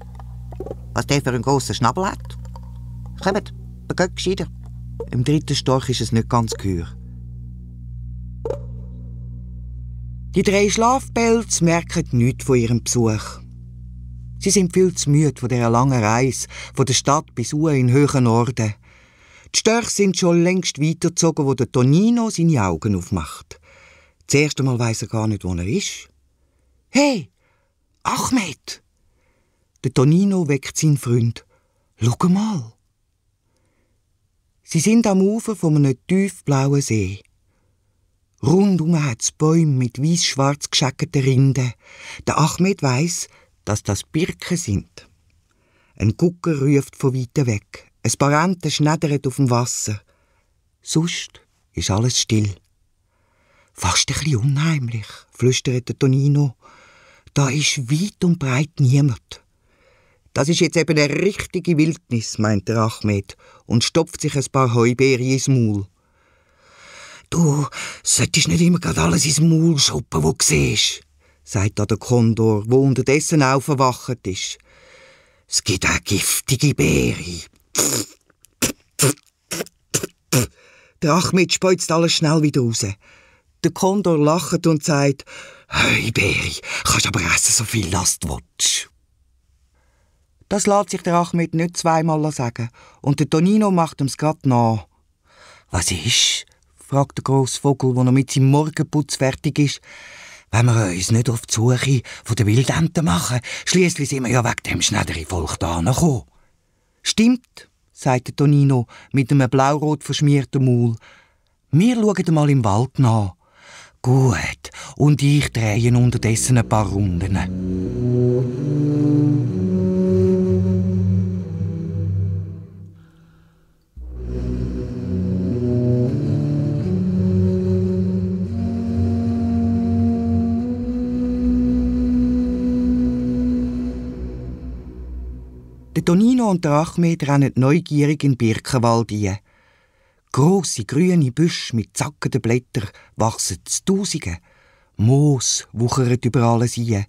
Was der für einen grossen Schnabel hat. Kommt, begönnt gescheiter.» Im 3. Storch ist es nicht ganz gehör. Die 3 Schlafpelze merken nichts von ihrem Besuch. Sie sind viel zu müde von dieser langen Reise, von der Stadt bis in den höheren Norden. Die Störche sind schon längst weitergezogen, wo der Tonino seine Augen aufmacht. Das erste Mal weiss er gar nicht, wo er ist. «Hey, Achmed!» Der Tonino weckt seinen Freund. «Schau mal!» Sie sind am Ufer von einem tiefblauen See. Rundum hat es Bäume mit weiss-schwarz geschäckten Rinden. Der Achmed weiss, dass das Birken sind. Ein Gucker ruft von weitem weg. Ein paar Enten schneddern auf dem Wasser. Sonst ist alles still. Fast ein bisschen unheimlich, flüsterte Tonino. Da ist weit und breit niemand. Das ist jetzt eben eine richtige Wildnis, meinte Ahmed und stopft sich ein paar Heubeeren ins Maul. Du solltest nicht immer gerade alles ins Maul schuppen, wo du siehst, sagt da der Kondor, wo unterdessen aufgewacht ist. Es gibt auch giftige Beeren. Der Ahmed speuzt alles schnell wieder raus. Der Kondor lacht und sagt, Heubeere, kannst aber essen, so viel als du willst. Das lässt sich der Ahmed nicht zweimal sagen. Und der Tonino macht ihm's grad nach. Was ist? Fragt der grosse Vogel, der noch mit seinem Morgenputz fertig ist. Wenn wir uns nicht auf die Suche von den Wildenten machen, schliesslich sind wir ja wegen dem Schneidervolk da gekommen. Stimmt, sagt der Tonino mit einem blaurot verschmierten Maul. Wir schauen mal im Wald nach. Gut, und ich drehe unterdessen ein paar Runden. Der Tonino und der Ahmed rennen neugierig in den Birkenwald ein. Grosse grüne Büsche mit zackenden Blättern wachsen zu Tausenden. Moos wuchert über alles ein.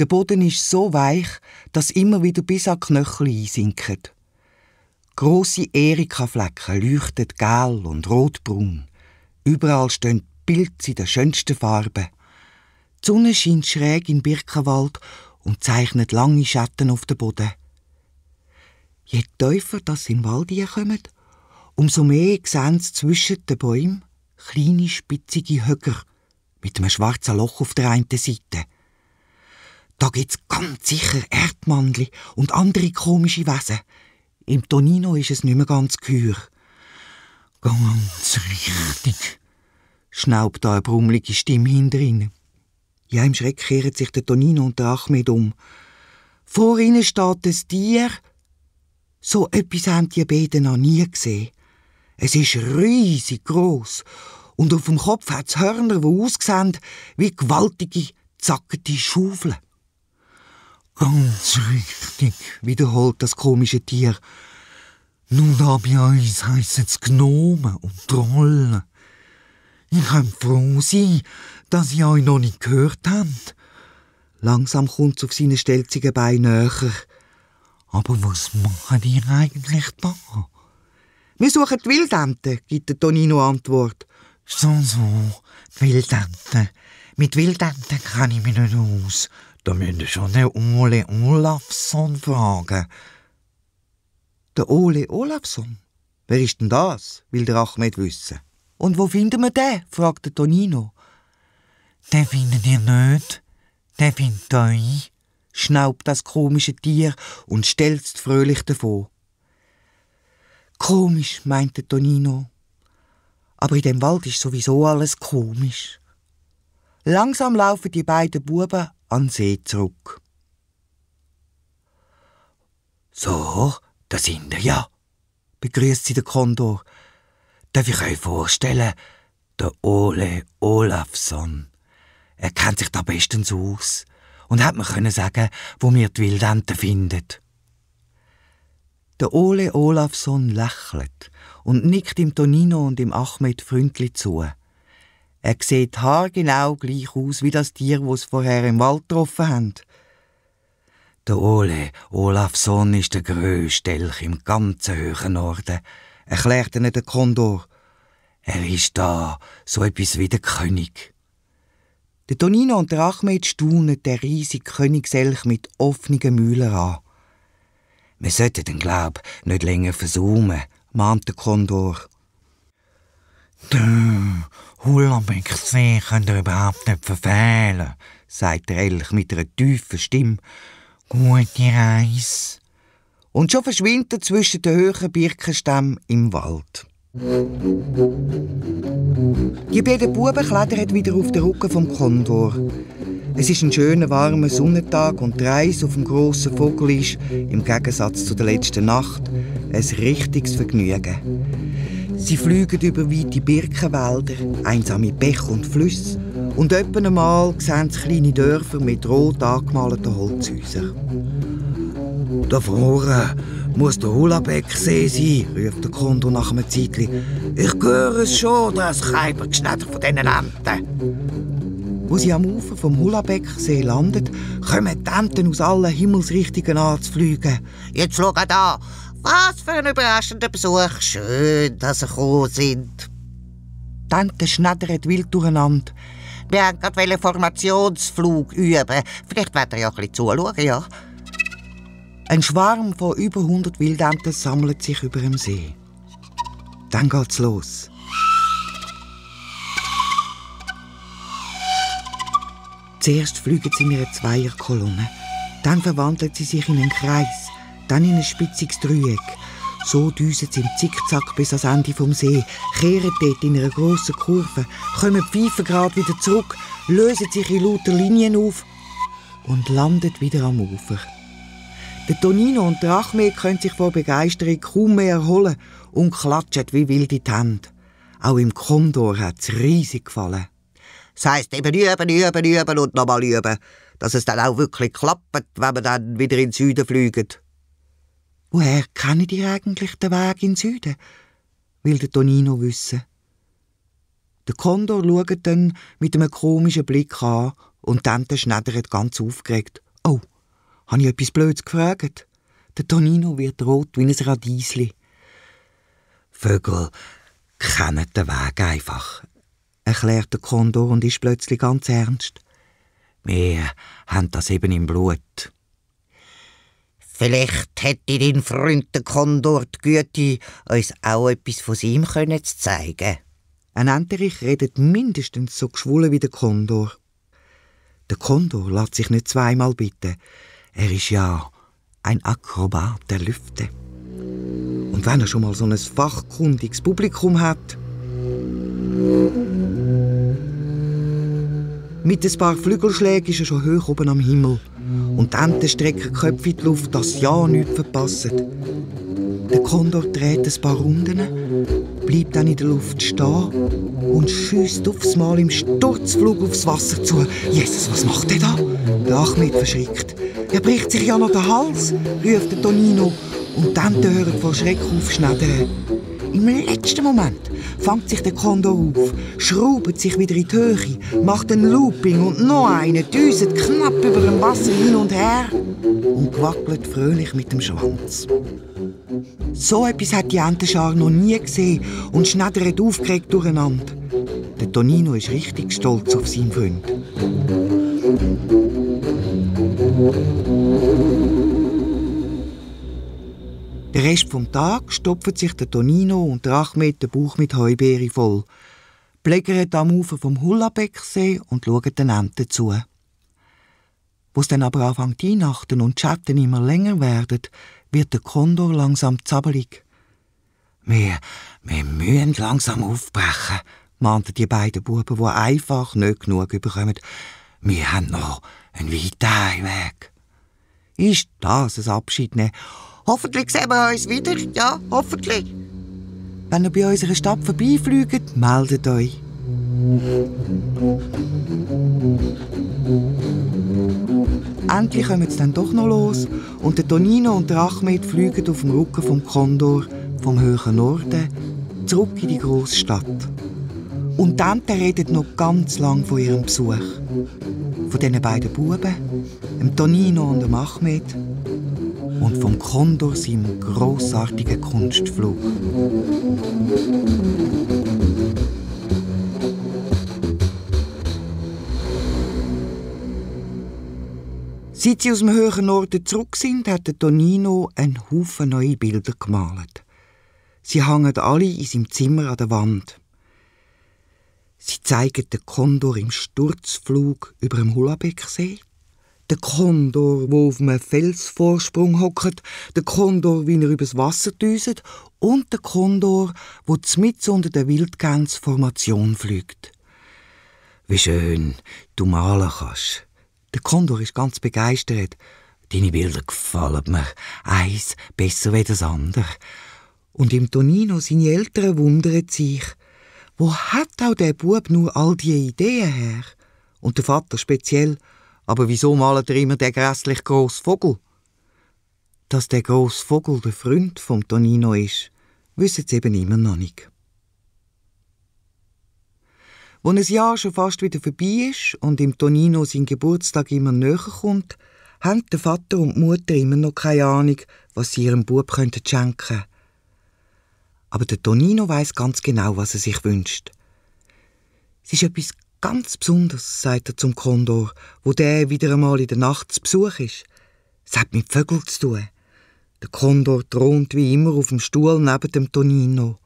Der Boden ist so weich, dass immer wieder bis an die Knöchel einsinken. Grosse Erikaflecken leuchten gelb und rotbraun. Überall stehen Pilze in den schönsten Farben. Die Sonne scheint schräg in den Birkenwald und zeichnet lange Schatten auf den Boden. Je tiefer das in den Wald kommen, umso mehr sehen sie zwischen den Bäumen kleine, spitzige Höcker mit einem schwarzen Loch auf der einen Seite. Da gibt's ganz sicher Erdmannli und andere komische Wesen. Im Tonino ist es nicht mehr ganz gehör. Ganz richtig, schnaubt da eine brummelige Stimme hinter ihnen. Ja, im Schreck kehren sich der Tonino und der Ahmed um. Vor ihnen steht ein Tier. So etwas haben die beiden noch nie gesehen. Es ist riesig gross und auf dem Kopf hat es Hörner, die aussehen wie gewaltige, zackete Schaufeln. Ganz richtig, wiederholt das komische Tier. Nun da bei uns heissen es Gnomen und Trollen. Ich kann froh sein, dass ihr euch noch nicht gehört habt. Langsam kommt es auf seine stelzigen Beine näher. Aber was machen ihr eigentlich da? Wir suchen die Wildenten, gibt der Tonino Antwort. So, die Wildenten. Mit Wildenten kann ich mich nicht aus. Da müsst ihr schon den Ole Olafsson fragen. Der Ole Olafsson? Wer ist denn das? Will der Ahmed wissen. Und wo finden wir den? Fragt der Tonino. Den findet ihr nicht. Den findet euch, schnaubt das komische Tier und stelzt fröhlich davon. Komisch, meinte Tonino. Aber in dem Wald ist sowieso alles komisch. Langsam laufen die beiden Buben an den See zurück. So, da sind wir ja, begrüßt sie der Kondor. Darf ich euch vorstellen, der Ole Olafsson. Er kennt sich da bestens aus und hat mir können sagen, wo wir die Wildenten finden. Der Ole Olafsson lächelt und nickt dem Tonino und dem Ahmed freundlich zu. Er sieht haargenau gleich aus wie das Tier, das sie vorher im Wald getroffen haben. Der Ole Olafsson ist der grösste Elch im ganzen hohen Norden, erklärte ihnen der Kondor. Er ist da, so etwas wie der König. Der Tonino und der Ahmed staunen den riesigen Königselch mit offenen Mühlen an. Wir sollten den Glaub nicht länger versäumen, mahnt der Kondor. Den Hullerbecksee könnt ihr überhaupt nicht verfehlen, sagt der Elch mit einer tiefen Stimme. Gute Reise. Und schon verschwindet er zwischen den hohen Birkenstämmen im Wald. Die beiden Buben klettern wieder auf den Rücken vom Kondor. Es ist ein schöner, warmer Sonnentag und die Reise auf dem grossen Vogel ist, im Gegensatz zu der letzten Nacht, ein richtiges Vergnügen. Sie fliegen über weite Birkenwälder, einsame Bäche und Flüsse und etwa einmal sehen sie kleine Dörfer mit rot angemalten Holzhäusern. «Da vorne muss der Hullabecksee sein», ruft der Kondor nach einem Zeitli. «Ich höre es schon, das Keibergeschnatter von diesen Enten.» Wo sie am Ufer vom Hullabecksee landet, kommen die Enten aus allen Himmelsrichtungen anzufliegen. «Jetzt schaut da! Was für ein überraschender Besuch! Schön, dass Sie gekommen sind!» Die Enten schneddern wild durcheinander. «Wir wollten gerade einen Formationsflug üben. Vielleicht wollt ihr ja ein bisschen zuschauen, ja?» Ein Schwarm von über 100 Wildenten sammelt sich über dem See. Dann geht's los. Zuerst fliegen sie in einer Zweierkolonne, dann verwandeln sie sich in einen Kreis, dann in ein spitziges Dreieck. So düsen sie im Zickzack bis ans Ende vom See, kehren dort in einer grossen Kurve, kommen pfeifengerade wieder zurück, lösen sich in lauter Linien auf und landen wieder am Ufer. Der Tonino und der Achmed können sich vor Begeisterung kaum mehr erholen und klatschen wie wild in die Hände. Auch im Kondor hat es riesig gefallen. Das heisst eben üben und nochmal üben, dass es dann auch wirklich klappt, wenn wir dann wieder in den Süden fliegen. «Woher kennen ihr eigentlich den Weg in den Süden?» will der Tonino wissen. Der Kondor schaut dann mit einem komischen Blick an und die Ente schneddert ganz aufgeregt. «Oh, habe ich etwas Blödes gefragt?» Der Tonino wird rot wie ein Radiesli. «Vögel kennen den Weg einfach», erklärt der Kondor und ist plötzlich ganz ernst. «Wir haben das eben im Blut.» «Vielleicht hätte dein Freund der Kondor die Güte, uns auch etwas von ihm zu zeigen.» Ein Enterich redet mindestens so geschwollen wie der Kondor. Der Kondor lässt sich nicht zweimal bitten. Er ist ja ein Akrobat der Lüfte. Und wenn er schon mal so ein fachkundiges Publikum hat. Mit ein paar Flügelschlägen ist er schon hoch oben am Himmel. Und die Enten strecken die Köpfe in die Luft, dass ja nichts verpassen. Der Kondor dreht ein paar Runden, bleibt dann in der Luft stehen und schiesst aufs Mal im Sturzflug aufs Wasser zu. «Jesus, was macht er da?» Der Achmed verschrickt. «Er bricht sich ja noch den Hals», ruft der Tonino. Und die Enten hören vor Schreck aufschneddern. Im letzten Moment fängt sich der Kondor auf, schraubt sich wieder in die Höhe, macht ein Looping und noch einen, düset knapp über dem Wasser hin und her und wackelt fröhlich mit dem Schwanz. So etwas hat die Entenschar noch nie gesehen und schneddert aufgeregt durcheinander. Der Tonino ist richtig stolz auf seinen Freund. Den Rest vom Tag stopfen sich der Tonino und der Achmed den Bauch mit Heubeere voll, plägern am Ufer vom Hullabecksee und schauen den Enten zu. Wo es dann aber anfängt die Weihnachten und die Schatten immer länger werden, wird der Kondor langsam zappelig. Wir müssen langsam aufbrechen, mahnten die beiden Buben, die einfach nicht genug bekommen. Wir haben noch einen weiten Heimweg. Ist das ein Abschied nehmen? Hoffentlich sehen wir uns wieder, ja, hoffentlich. Wenn ihr bei unserer Stadt vorbeifliegt, meldet euch. Endlich kommen sie dann doch noch los und der Tonino und der Achmed fliegen auf dem Rücken vom Kondor vom hohen Norden zurück in die grosse Stadt. Und die Enten reden noch ganz lang von ihrem Besuch. Von diesen beiden Buben, dem Tonino und dem Achmed, und vom Kondor seinem grossartigen Kunstflug. Seit sie aus dem höheren Norden zurück sind, hat der Tonino einen Haufen neue Bilder gemalt. Sie hängen alle in seinem Zimmer an der Wand. Sie zeigen den Kondor im Sturzflug über dem Hullabecksee, der Kondor, der auf einem Felsvorsprung hockt, der Kondor, wie er übers Wasser düset, und der Kondor, der mitten unter der Wildgänsformation fliegt. Wie schön du malen kannst. Der Kondor ist ganz begeistert. Deine Bilder gefallen mir. Eins besser wie das andere. Und im Tonino, seine Eltern wundern sich, wo hat auch der Bub nur all die Ideen her? Und der Vater speziell, aber wieso malt er immer den grässlich grossen Vogel? Dass der grosse Vogel der Freund vom Tonino ist, wissen sie eben immer noch nicht. Als ein Jahr schon fast wieder vorbei ist und im Tonino sein Geburtstag immer näher kommt, haben der Vater und die Mutter immer noch keine Ahnung, was sie ihrem Bub schenken könnten. Aber der Tonino weiss ganz genau, was er sich wünscht. Es ist etwas ganz Besonderes, sagt er zum Kondor, wo der wieder einmal in der Nacht zu Besuch ist. Es hat mit Vögeln zu tun. Der Kondor thront wie immer auf dem Stuhl neben dem Tonino.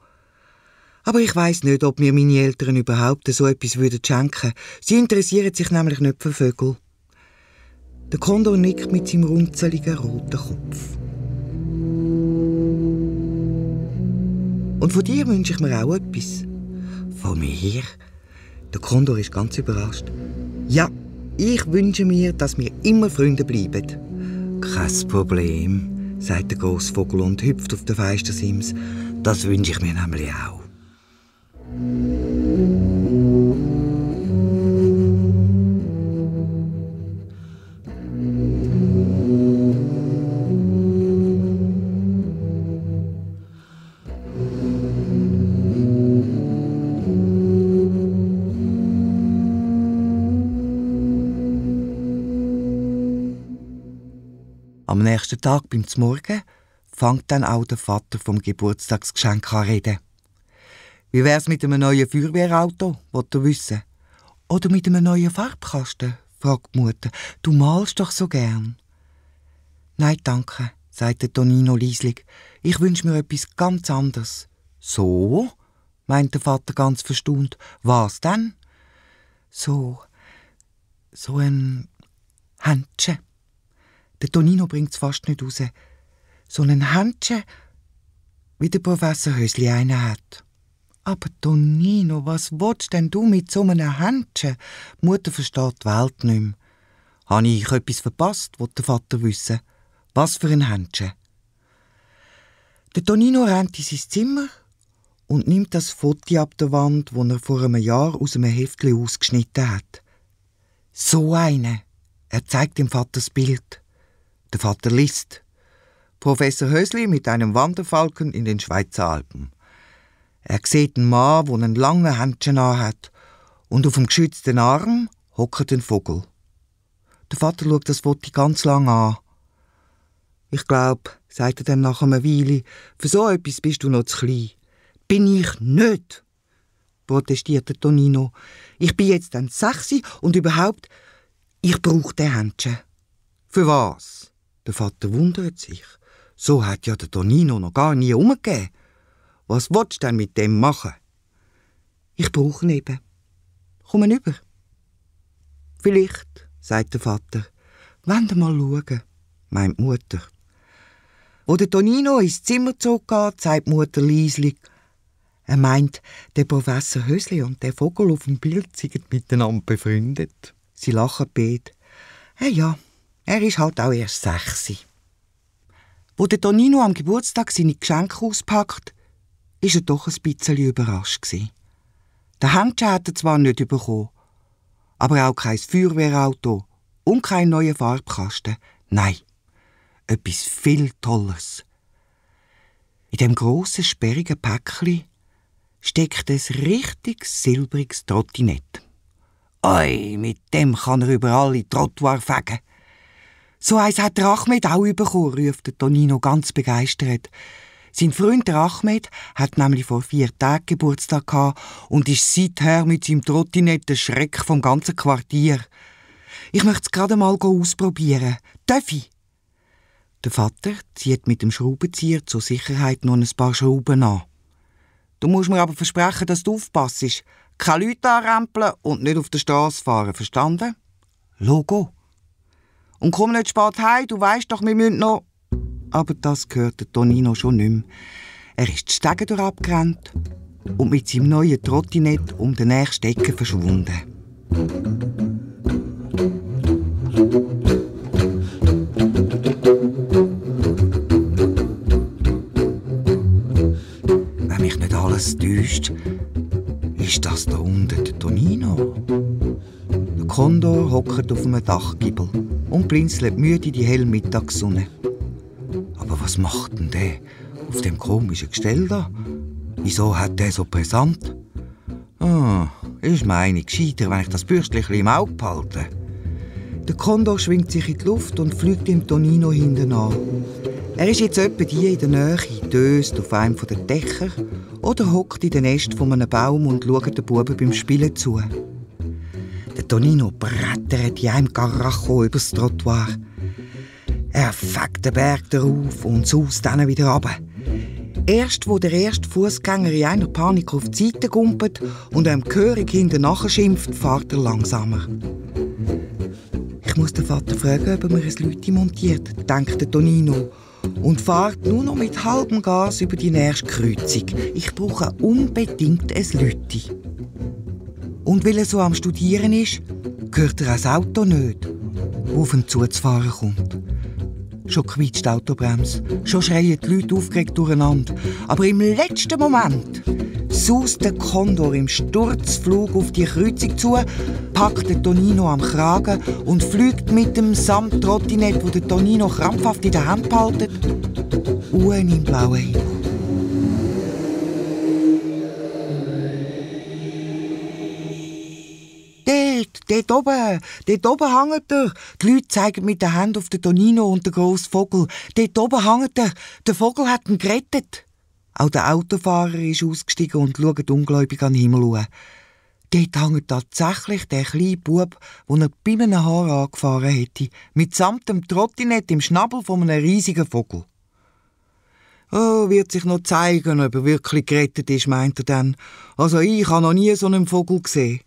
Aber ich weiss nicht, ob mir meine Eltern überhaupt so etwas schenken würden. Sie interessieren sich nämlich nicht für Vögel. Der Kondor nickt mit seinem runzeligen roten Kopf. Und von dir wünsche ich mir auch etwas. Von mir? Der Kondor ist ganz überrascht. Ja, ich wünsche mir, dass wir immer Freunde bleiben. Kein Problem, sagt der grosse Vogel und hüpft auf den Fenstersims. Das wünsche ich mir nämlich auch. Am nächsten Tag beim Zmorgen fängt dann auch der Vater vom Geburtstagsgeschenk an reden. Wie wär's mit einem neuen Feuerwehrauto, wollt ihr wissen? Oder mit einem neuen Farbkasten, fragt die Mutter. Du malst doch so gern. Nein, danke, sagt der Tonino leislich. Ich wünsche mir etwas ganz anderes. So? Meint der Vater ganz verstaunt. Was denn? So ein Händchen. Der Tonino bringt es fast nicht raus. So ein Händchen, wie der Professor Hösli einen hat. Aber Tonino, was willst denn du mit so einem Händchen? Die Mutter versteht die Welt nicht mehr. Habe ich etwas verpasst, will der Vater wissen. Was für ein Händchen? Der Tonino rennt in sein Zimmer und nimmt das Foto ab der Wand, das er vor einem Jahr aus einem Heftchen ausgeschnitten hat. So eine. Er zeigt dem Vater das Bild. Der Vater liest. Professor Hösli mit einem Wanderfalken in den Schweizer Alpen. Er sieht einen Mann, der einen langen Händchen hat, und auf dem geschützten Arm hockt ein Vogel. Der Vater schaut das Foto ganz lang an. Ich glaube, sagt er dann nach einer Weile, für so etwas bist du noch zu klein. Bin ich nicht, protestiert der Tonino. Ich bin jetzt dann 6 und überhaupt, ich brauche den Händchen. Für was? Der Vater wundert sich. So hat ja der Tonino noch gar nie umgegeben. Was willst du denn mit dem machen? Ich brauche ihn eben. Komm über. Vielleicht, sagt der Vater. Wollen wir mal schauen, meint die Mutter. Wo der Tonino ins Zimmer zurückgeht, sagt die Mutter leislich. Er meint, der Professor Hösli und der Vogel auf dem Bild sind miteinander befreundet. Sie lachen beide. Ja, er ist halt auch erst 6. Wo der Tonino am Geburtstag seine Geschenke auspackt, war er doch ein bisschen überrascht. Den Händchen hat er zwar nicht bekommen, aber auch kein Feuerwehrauto und keinen neuen Farbkasten. Nein, etwas viel Tolles. In dem grossen, sperrigen Päckchen steckt ein richtig silbriges Trottinett. Oi, mit dem kann er überall in die Trottoir fegen. So eins hat der Ahmed auch bekommen, ruft der Tonino ganz begeistert. Sein Freund der Ahmed hat nämlich vor 4 Tagen Geburtstag gehabt und ist seither mit seinem Trottinett der Schreck vom ganzen Quartier. Ich möchte es gerade mal ausprobieren. Darf ich? Der Vater zieht mit dem Schraubenzieher zur Sicherheit noch ein paar Schrauben an. Du musst mir aber versprechen, dass du aufpasst. Keine Leute anrempeln und nicht auf der Straße fahren, verstanden? Logo. Und komm nicht spät heim, du weisst doch, wir müssen noch... Aber das gehört der Tonino schon nicht mehr. Er ist die Stege durchabgerannt und mit seinem neuen Trottinett um den nächsten Ecke verschwunden. hockt auf einem Dachgiebel und blinzelt müde die helle Mittagssonne. Aber was macht denn der auf dem komischen Gestell da? Wieso hat der so brisant? Ist mir einig gescheiter, wenn ich das Bürstchen im Auge behalte. Der Kondor schwingt sich in die Luft und fliegt dem Tonino hinten an. Er ist jetzt etwa die in der Nähe, döst auf einem der Dächer oder hockt in den Ästen von einem Baum und schaut den Buben beim Spielen zu. Der Tonino brettert in einem Karacho übers Trottoir. Er fegt den Berg darauf und saust dann wieder runter. Erst, wo der erste Fußgänger in einer Panik auf die Seite gumpelt und einem gehörig hinten nachschimpft, fährt er langsamer. Ich muss den Vater fragen, ob er mir ein Lüti montiert, denkt der Tonino. Und fährt nur noch mit halbem Gas über die nächste Kreuzung. Ich brauche unbedingt ein Lüti. Und weil er so am Studieren ist, hört er das Auto nicht, das auf ihn zuzufahren kommt. Schon quietscht die Autobremse, schon schreien die Leute aufgeregt durcheinander. Aber im letzten Moment saust der Kondor im Sturzflug auf die Kreuzung zu, packt den Tonino am Kragen und fliegt mit dem Samttrottinett, wo der Tonino krampfhaft in der Hand behaltet, in den blauen Himmel. Dort oben hängt er. Die Leute zeigen mit den Händen auf den Tonino und den grossen Vogel. Dort oben hängt er. Der Vogel hat ihn gerettet. Auch der Autofahrer ist ausgestiegen und schaut ungläubig an den Himmel an. Dort hängt tatsächlich der kleine Bub, den er bei einem Haar angefahren hätte, mitsamt dem Trottinett im Schnabel von einem riesigen Vogel. Wird sich noch zeigen, ob er wirklich gerettet ist, meint er dann. Also ich habe noch nie so einen Vogel gesehen.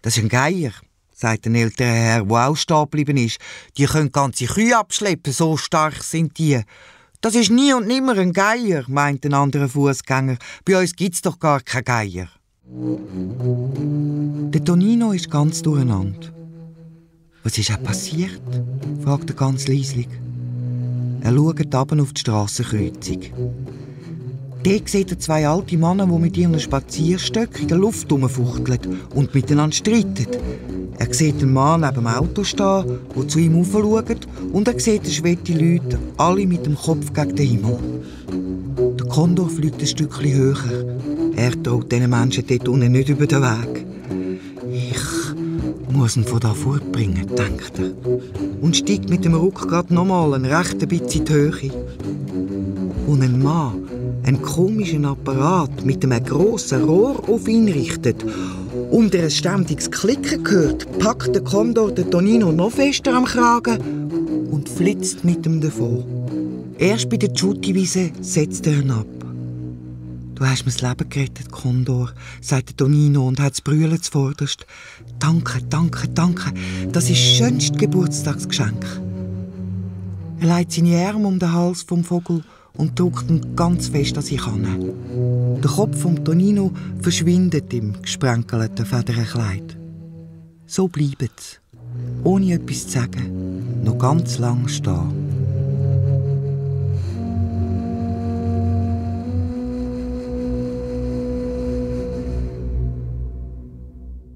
Das ist ein Geier, sagt ein älterer Herr, der auch stehen geblieben ist. Die können ganze Kühe abschleppen, so stark sind die. Das ist nie und nimmer ein Geier, meint ein anderer Fußgänger. Bei uns gibt's doch gar keinen Geier. Der Tonino ist ganz durcheinander. Was ist passiert? Fragt er ganz leislich. Er schaut runter auf die Strassenkreuzung. Dort sieht er zwei alte Männer, die mit ihren Spazierstöcken in der Luft herumfuchteln und miteinander streiten. Er sieht einen Mann neben dem Auto stehen, der zu ihm aufschaut, und er sieht schwette Leute, alle mit dem Kopf gegen den Himmel. Der Kondor fliegt ein Stückchen höher. Er traut diesen Menschen dort unten nicht über den Weg. Ich muss ihn von da fortbringen, denkt er. Und steigt mit dem Rückgrat nochmal ein recht bisschen in die Höhe. Und ein Mann einen komischen Apparat mit einem grossen Rohr auf ihn richtet und er ein ständiges Klicken hört, packt der Kondor den Tonino noch fester am Kragen und flitzt mit ihm davon. Erst bei der Tschutti-Wiese setzt er ihn ab. «Du hast mir das Leben gerettet, Kondor», sagt der Tonino und hat das Brüllen zuvorderst. «Danke, danke, danke, das ist das schönste Geburtstagsgeschenk.» Er legt seine Arme um den Hals vom Vogel und drückt ihn ganz fest an sich an. Der Kopf vom Tonino verschwindet im gesprenkelten Federnkleid. So bleiben sie, ohne etwas zu sagen, noch ganz lang stehen.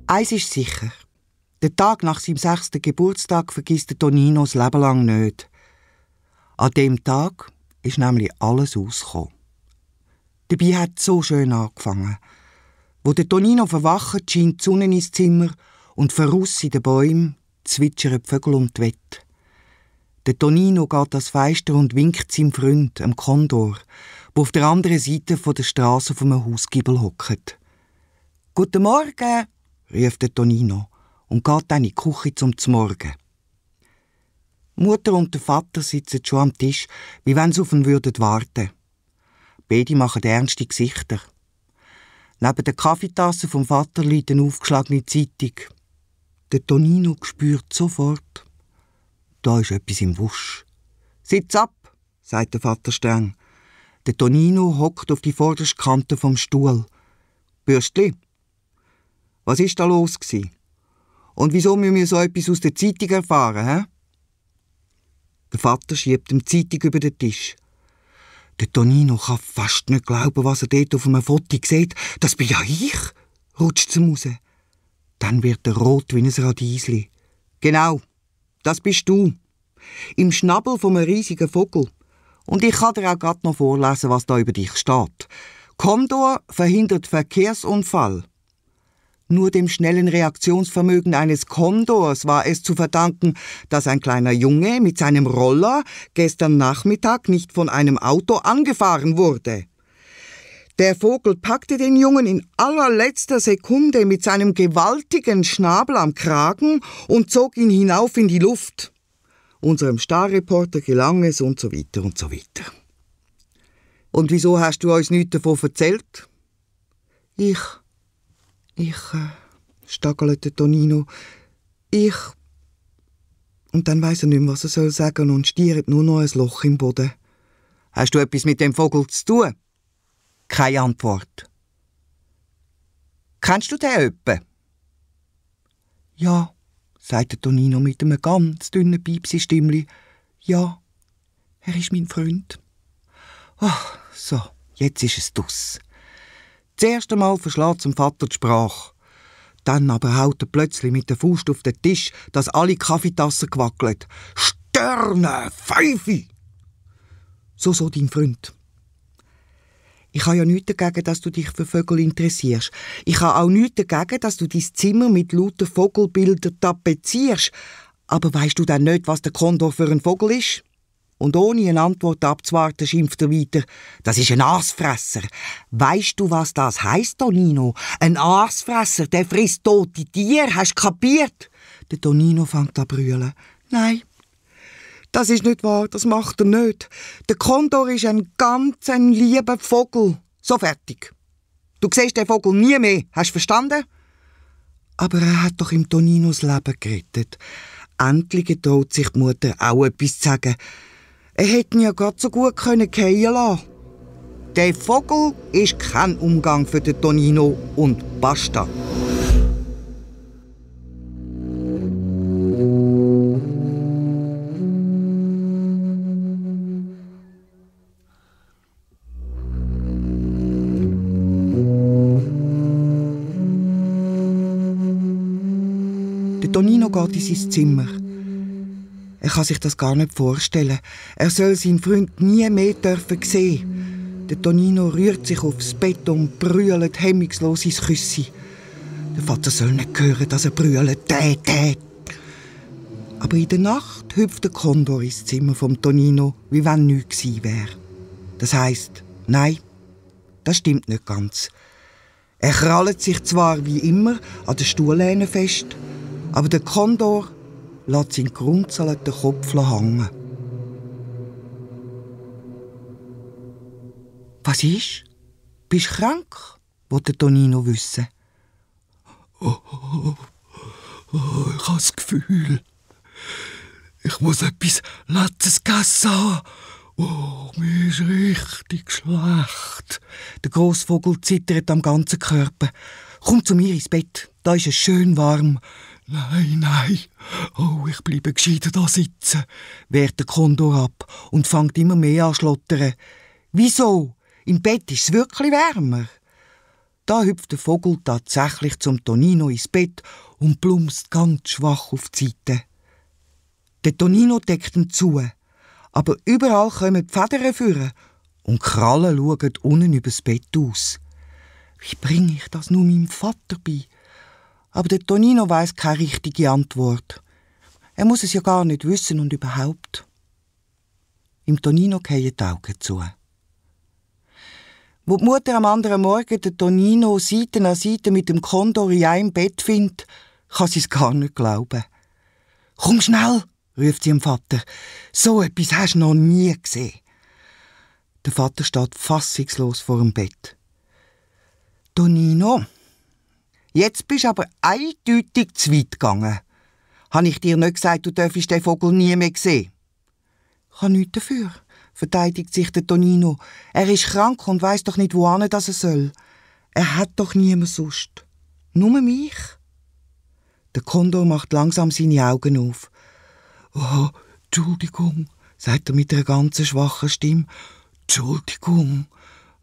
Eins ist sicher: Den Tag nach seinem 6. Geburtstag vergisst der Tonino das Leben lang nicht. An dem Tag ist nämlich alles ausgekommen. Dabei hat es so schön angefangen. Wo der Tonino verwacht, scheint die Sonne ins Zimmer und voraus in den Bäumen zwitschern die Vögel um die Wette. Der Tonino geht ans Fenster und winkt seinem Freund, dem Kondor, der auf der anderen Seite der Straße auf einem Hausgiebel hockt. «Guten Morgen!» ruft der Tonino und geht dann in die Küche zum Zmorgen. Mutter und der Vater sitzen schon am Tisch, wie wenn sie auf ihn warten würden. Beide machen ernste Gesichter. Neben der Kaffeetasse vom Vater liegt eine aufgeschlagene Zeitung. Der Tonino spürt sofort, da ist etwas im Wusch. «Sitz ab!» sagt der Vater streng. Der Tonino hockt auf die vorderste Kante vom Stuhl. «Bürstli, was ist da los gsi? Und wieso müssen wir so etwas aus der Zeitung erfahren, hä?» Der Vater schiebt ihm die Zeitung über den Tisch. Der Tonino kann fast nicht glauben, was er dort auf einem Foto sieht. «Das bin ja ich!» rutscht ihm raus. Dann wird er rot wie ein Radiesli. Genau, das bist du. Im Schnabel von einem riesigen Vogel. Und ich kann dir auch gerade noch vorlesen, was da über dich steht. Kondor verhindert Verkehrsunfall. Nur dem schnellen Reaktionsvermögen eines Kondors war es zu verdanken, dass ein kleiner Junge mit seinem Roller gestern Nachmittag nicht von einem Auto angefahren wurde. Der Vogel packte den Jungen in allerletzter Sekunde mit seinem gewaltigen Schnabel am Kragen und zog ihn hinauf in die Luft. Unserem Starreporter gelang es und so weiter und so weiter. Und wieso hast du uns nichts davon erzählt? Ich, staggelte Tonino. Und dann weiss er nicht mehr, was er soll sagen und stiert nur noch ein Loch im Boden. Hast du etwas mit dem Vogel zu tun? Keine Antwort. Kennst du den öppe? Ja, sagte Tonino mit einem ganz dünnen Piepsi-Stimmli. Ja, er ist mein Freund. Ach, so, jetzt ist es dus. Das erste Mal verschlägt zum Vater die Sprache. Dann aber haut er plötzlich mit der Faust auf den Tisch, dass alle Kaffeetassen gewackelt. Sterne, Pfeife! So, dein Freund. Ich habe ja nichts dagegen, dass du dich für Vögel interessierst. Ich habe auch nichts dagegen, dass du dein Zimmer mit lauter Vogelbildern tapezierst. Aber weisst du denn nicht, was der Kondor für ein Vogel ist? Und ohne eine Antwort abzuwarten, schimpft er weiter. Das ist ein Aasfresser. Weisst du, was das heisst, Tonino? Ein Aasfresser, der frisst tote Tiere. Hast du kapiert? Der Tonino fängt an zu brüllen. Nein, das ist nicht wahr, das macht er nicht. Der Kondor ist ein ganz lieber Vogel. So, fertig. Du siehst den Vogel nie mehr, hast du verstanden? Aber er hat doch im Toninos Leben gerettet. Endlich getraut sich die Mutter auch etwas zu sagen. Er hätte ihn ja gerade so gut fallen lassen. Der Vogel ist kein Umgang für den Tonino und basta. Der Tonino geht in sein Zimmer. Er kann sich das gar nicht vorstellen. Er soll seinen Freund nie mehr sehen. Der Tonino rührt sich aufs Bett und brüllt hemmungslos ins Küssi. Der Vater soll nicht hören, dass er brüllt. Tä. Aber in der Nacht hüpft der Kondor ins Zimmer vom Tonino, wie wenn nichts gewesen wäre. Das heisst, nein, das stimmt nicht ganz. Er krallt sich zwar wie immer an der Stuhllehne fest, aber der Kondor lässt seinen grunzelnden Kopf hängen. Was ist? Bist du krank? Wollte Tonino wissen. Ich habe das Gefühl, ich muss etwas Letztes gegessen haben. Mir ist richtig schlecht. Der Grossvogel zittert am ganzen Körper. Komm zu mir ins Bett, da ist es schön warm. Nein. Ich bleibe gescheiter da sitzen, wehrt der Kondor ab und fängt immer mehr an zu schlottern. Wieso? Im Bett ist es wirklich wärmer. Da hüpft der Vogel tatsächlich zum Tonino ins Bett und plumpst ganz schwach auf die Seite. Der Tonino deckt ihn zu, aber überall kommen die Federn führen und Krallen schauen unten übers Bett aus. Wie bringe ich das nur meinem Vater bei? Aber der Tonino weiss keine richtige Antwort. Er muss es ja gar nicht wissen und überhaupt. Im Tonino fallen die Augen zu. Wo die Mutter am anderen Morgen den Tonino Seite an Seite mit dem Kondor in einem Bett findet, kann sie es gar nicht glauben. «Komm schnell!» ruft sie dem Vater. «So etwas hast du noch nie gesehen!» Der Vater steht fassungslos vor dem Bett. «Tonino, jetzt bist du aber eindeutig zu weit gegangen. Habe ich dir nicht gesagt, du dürfst den Vogel nie mehr sehen?» «Ich habe nichts dafür», verteidigt sich der Tonino. «Er ist krank und weiss doch nicht, wohin er soll. Er hat doch niemand sonst. Nur mich.» Der Kondor macht langsam seine Augen auf. Entschuldigung, sagt er mit einer ganz schwachen Stimme. Entschuldigung,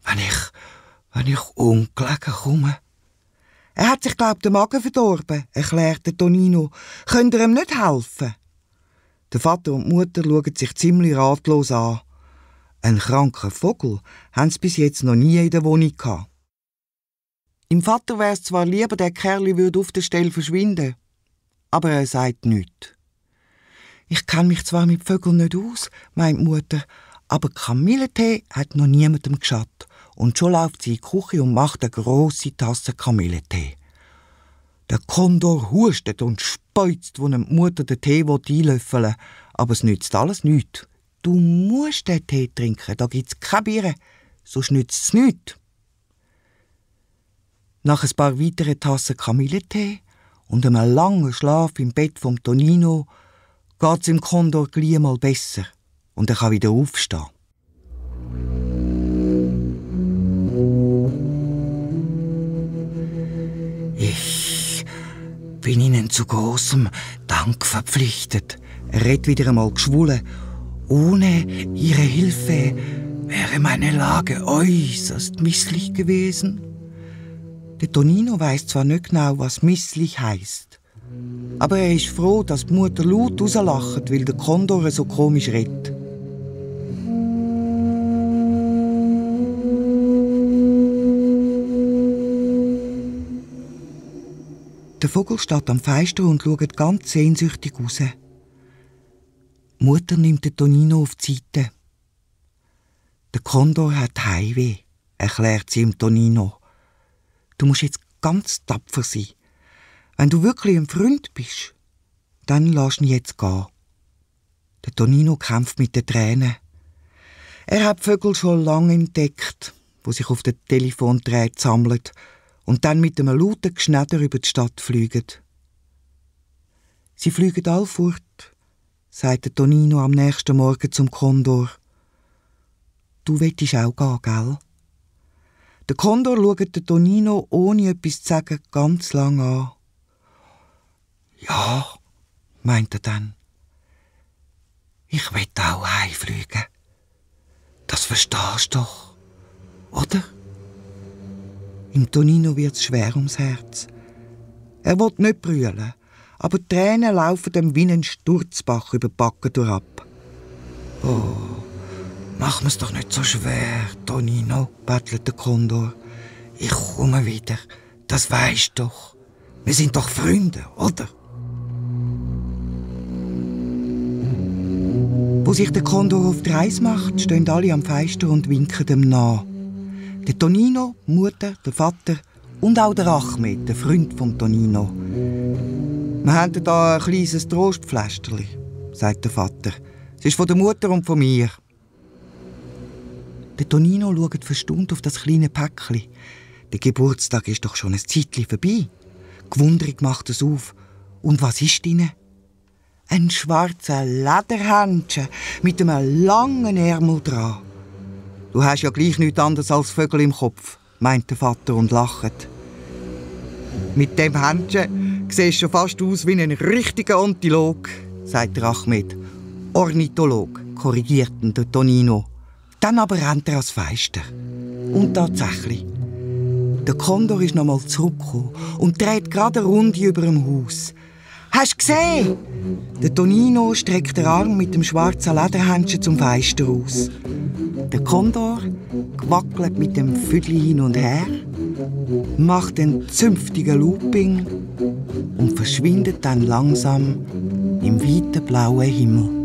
wenn ich ungelegen komme. Er hat sich, den Magen verdorben, erklärte Tonino. Könnt ihr ihm nicht helfen? Der Vater und die Mutter schauen sich ziemlich ratlos an. Einen kranken Vogel haben sie bis jetzt noch nie in der Wohnung gehabt. Im Vater wär's zwar lieber, der Kerl würde auf der Stelle verschwinden, aber er sagt nichts. Ich kenne mich zwar mit Vögeln nicht aus, meint die Mutter, aber Kamillentee hat noch niemandem geschadet. Und schon läuft sie in die Küche und macht eine grosse Tasse Kamillentee. Der Kondor hustet und speuzt, wo die Mutter den Tee einlöffeln will, aber es nützt alles nichts. Du musst den Tee trinken, da gibt's keine Biere, sonst nützt es nichts. Nach ein paar weiteren Tassen Kamillentee und einem langen Schlaf im Bett vom Tonino geht es im Kondor gleich mal besser und er kann wieder aufstehen. Ich bin Ihnen zu großem Dank verpflichtet. Er redet wieder einmal geschwollen. Ohne Ihre Hilfe wäre meine Lage äußerst misslich gewesen. Der Tonino weiss zwar nicht genau, was misslich heisst, aber er ist froh, dass die Mutter laut rauslacht, weil der Kondor so komisch redet. Der Vogel steht am Fenster und schaut ganz sehnsüchtig raus. Die Mutter nimmt den Tonino auf die Seite. Der Kondor hat Heimweh, erklärt sie ihm Tonino. Du musst jetzt ganz tapfer sein. Wenn du wirklich ein Freund bist, dann lass ihn jetzt gehen. Der Tonino kämpft mit den Tränen. Er hat die Vögel schon lange entdeckt, wo sich auf den Telefondraht sammeln und dann mit einem lauten Geschnäder über die Stadt fliegen. Sie fliegen alle fort, sagt der Tonino am nächsten Morgen zum Kondor. Du willst auch gehen, gell? Der Kondor schaut den Tonino, ohne etwas zu sagen, ganz lang an. Ja, meint er dann. Ich will auch heimfliegen. Das verstehst du doch, oder? Im Tonino wird's schwer ums Herz. Er will nicht brüllen, aber die Tränen laufen ihm wie ein Sturzbach über die Backen durchab. Oh, mach mir's doch nicht so schwer, Tonino, bettelt der Kondor. Ich komme wieder, das weisst du doch. Wir sind doch Freunde, oder? Wo sich der Kondor auf die Reise macht, stehen alle am Fenster und winken ihm nach. Der Tonino, die Mutter, der Vater und auch der Achmed, der Freund vom Tonino. Wir haben hier ein kleines Trostpflästerli, sagt der Vater. Es ist von der Mutter und von mir. Der Tonino schaut verstaunt auf das kleine Päckchen. Der Geburtstag ist doch schon ein Zeitchen vorbei. Gewundrig macht es auf. Und was ist drin? Ein schwarzer Lederhändchen mit einem langen Ärmel dran. Du hast ja gleich nichts anderes als Vögel im Kopf, meint der Vater und lacht. Mit dem Händchen siehst du schon fast aus wie ein richtiger Antilog, sagt der Achmed. Ornitholog, korrigiert ihn der Tonino. Dann aber rennt er ans Fenster. Und tatsächlich. Der Kondor ist nochmal zurückgekommen und dreht gerade eine Runde über dem Haus. Hast du gesehen? Der Tonino streckt den Arm mit dem schwarzen Lederhändchen zum Fenster aus. Der Kondor wackelt mit dem Füdli hin und her, macht einen zünftigen Looping und verschwindet dann langsam im weiten blauen Himmel.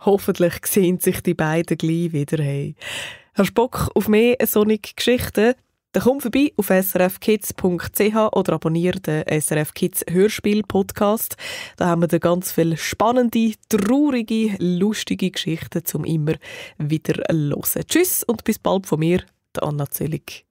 Hoffentlich sehen sich die beiden gleich wieder. Hey. Hast du Bock auf mehr solche Geschichten? Dann komm vorbei auf srfkids.ch oder abonniere den SRF Kids Hörspiel-Podcast. Da haben wir ganz viele spannende, traurige, lustige Geschichten zum immer wieder hören. Tschüss und bis bald von mir, Anna Zöllig.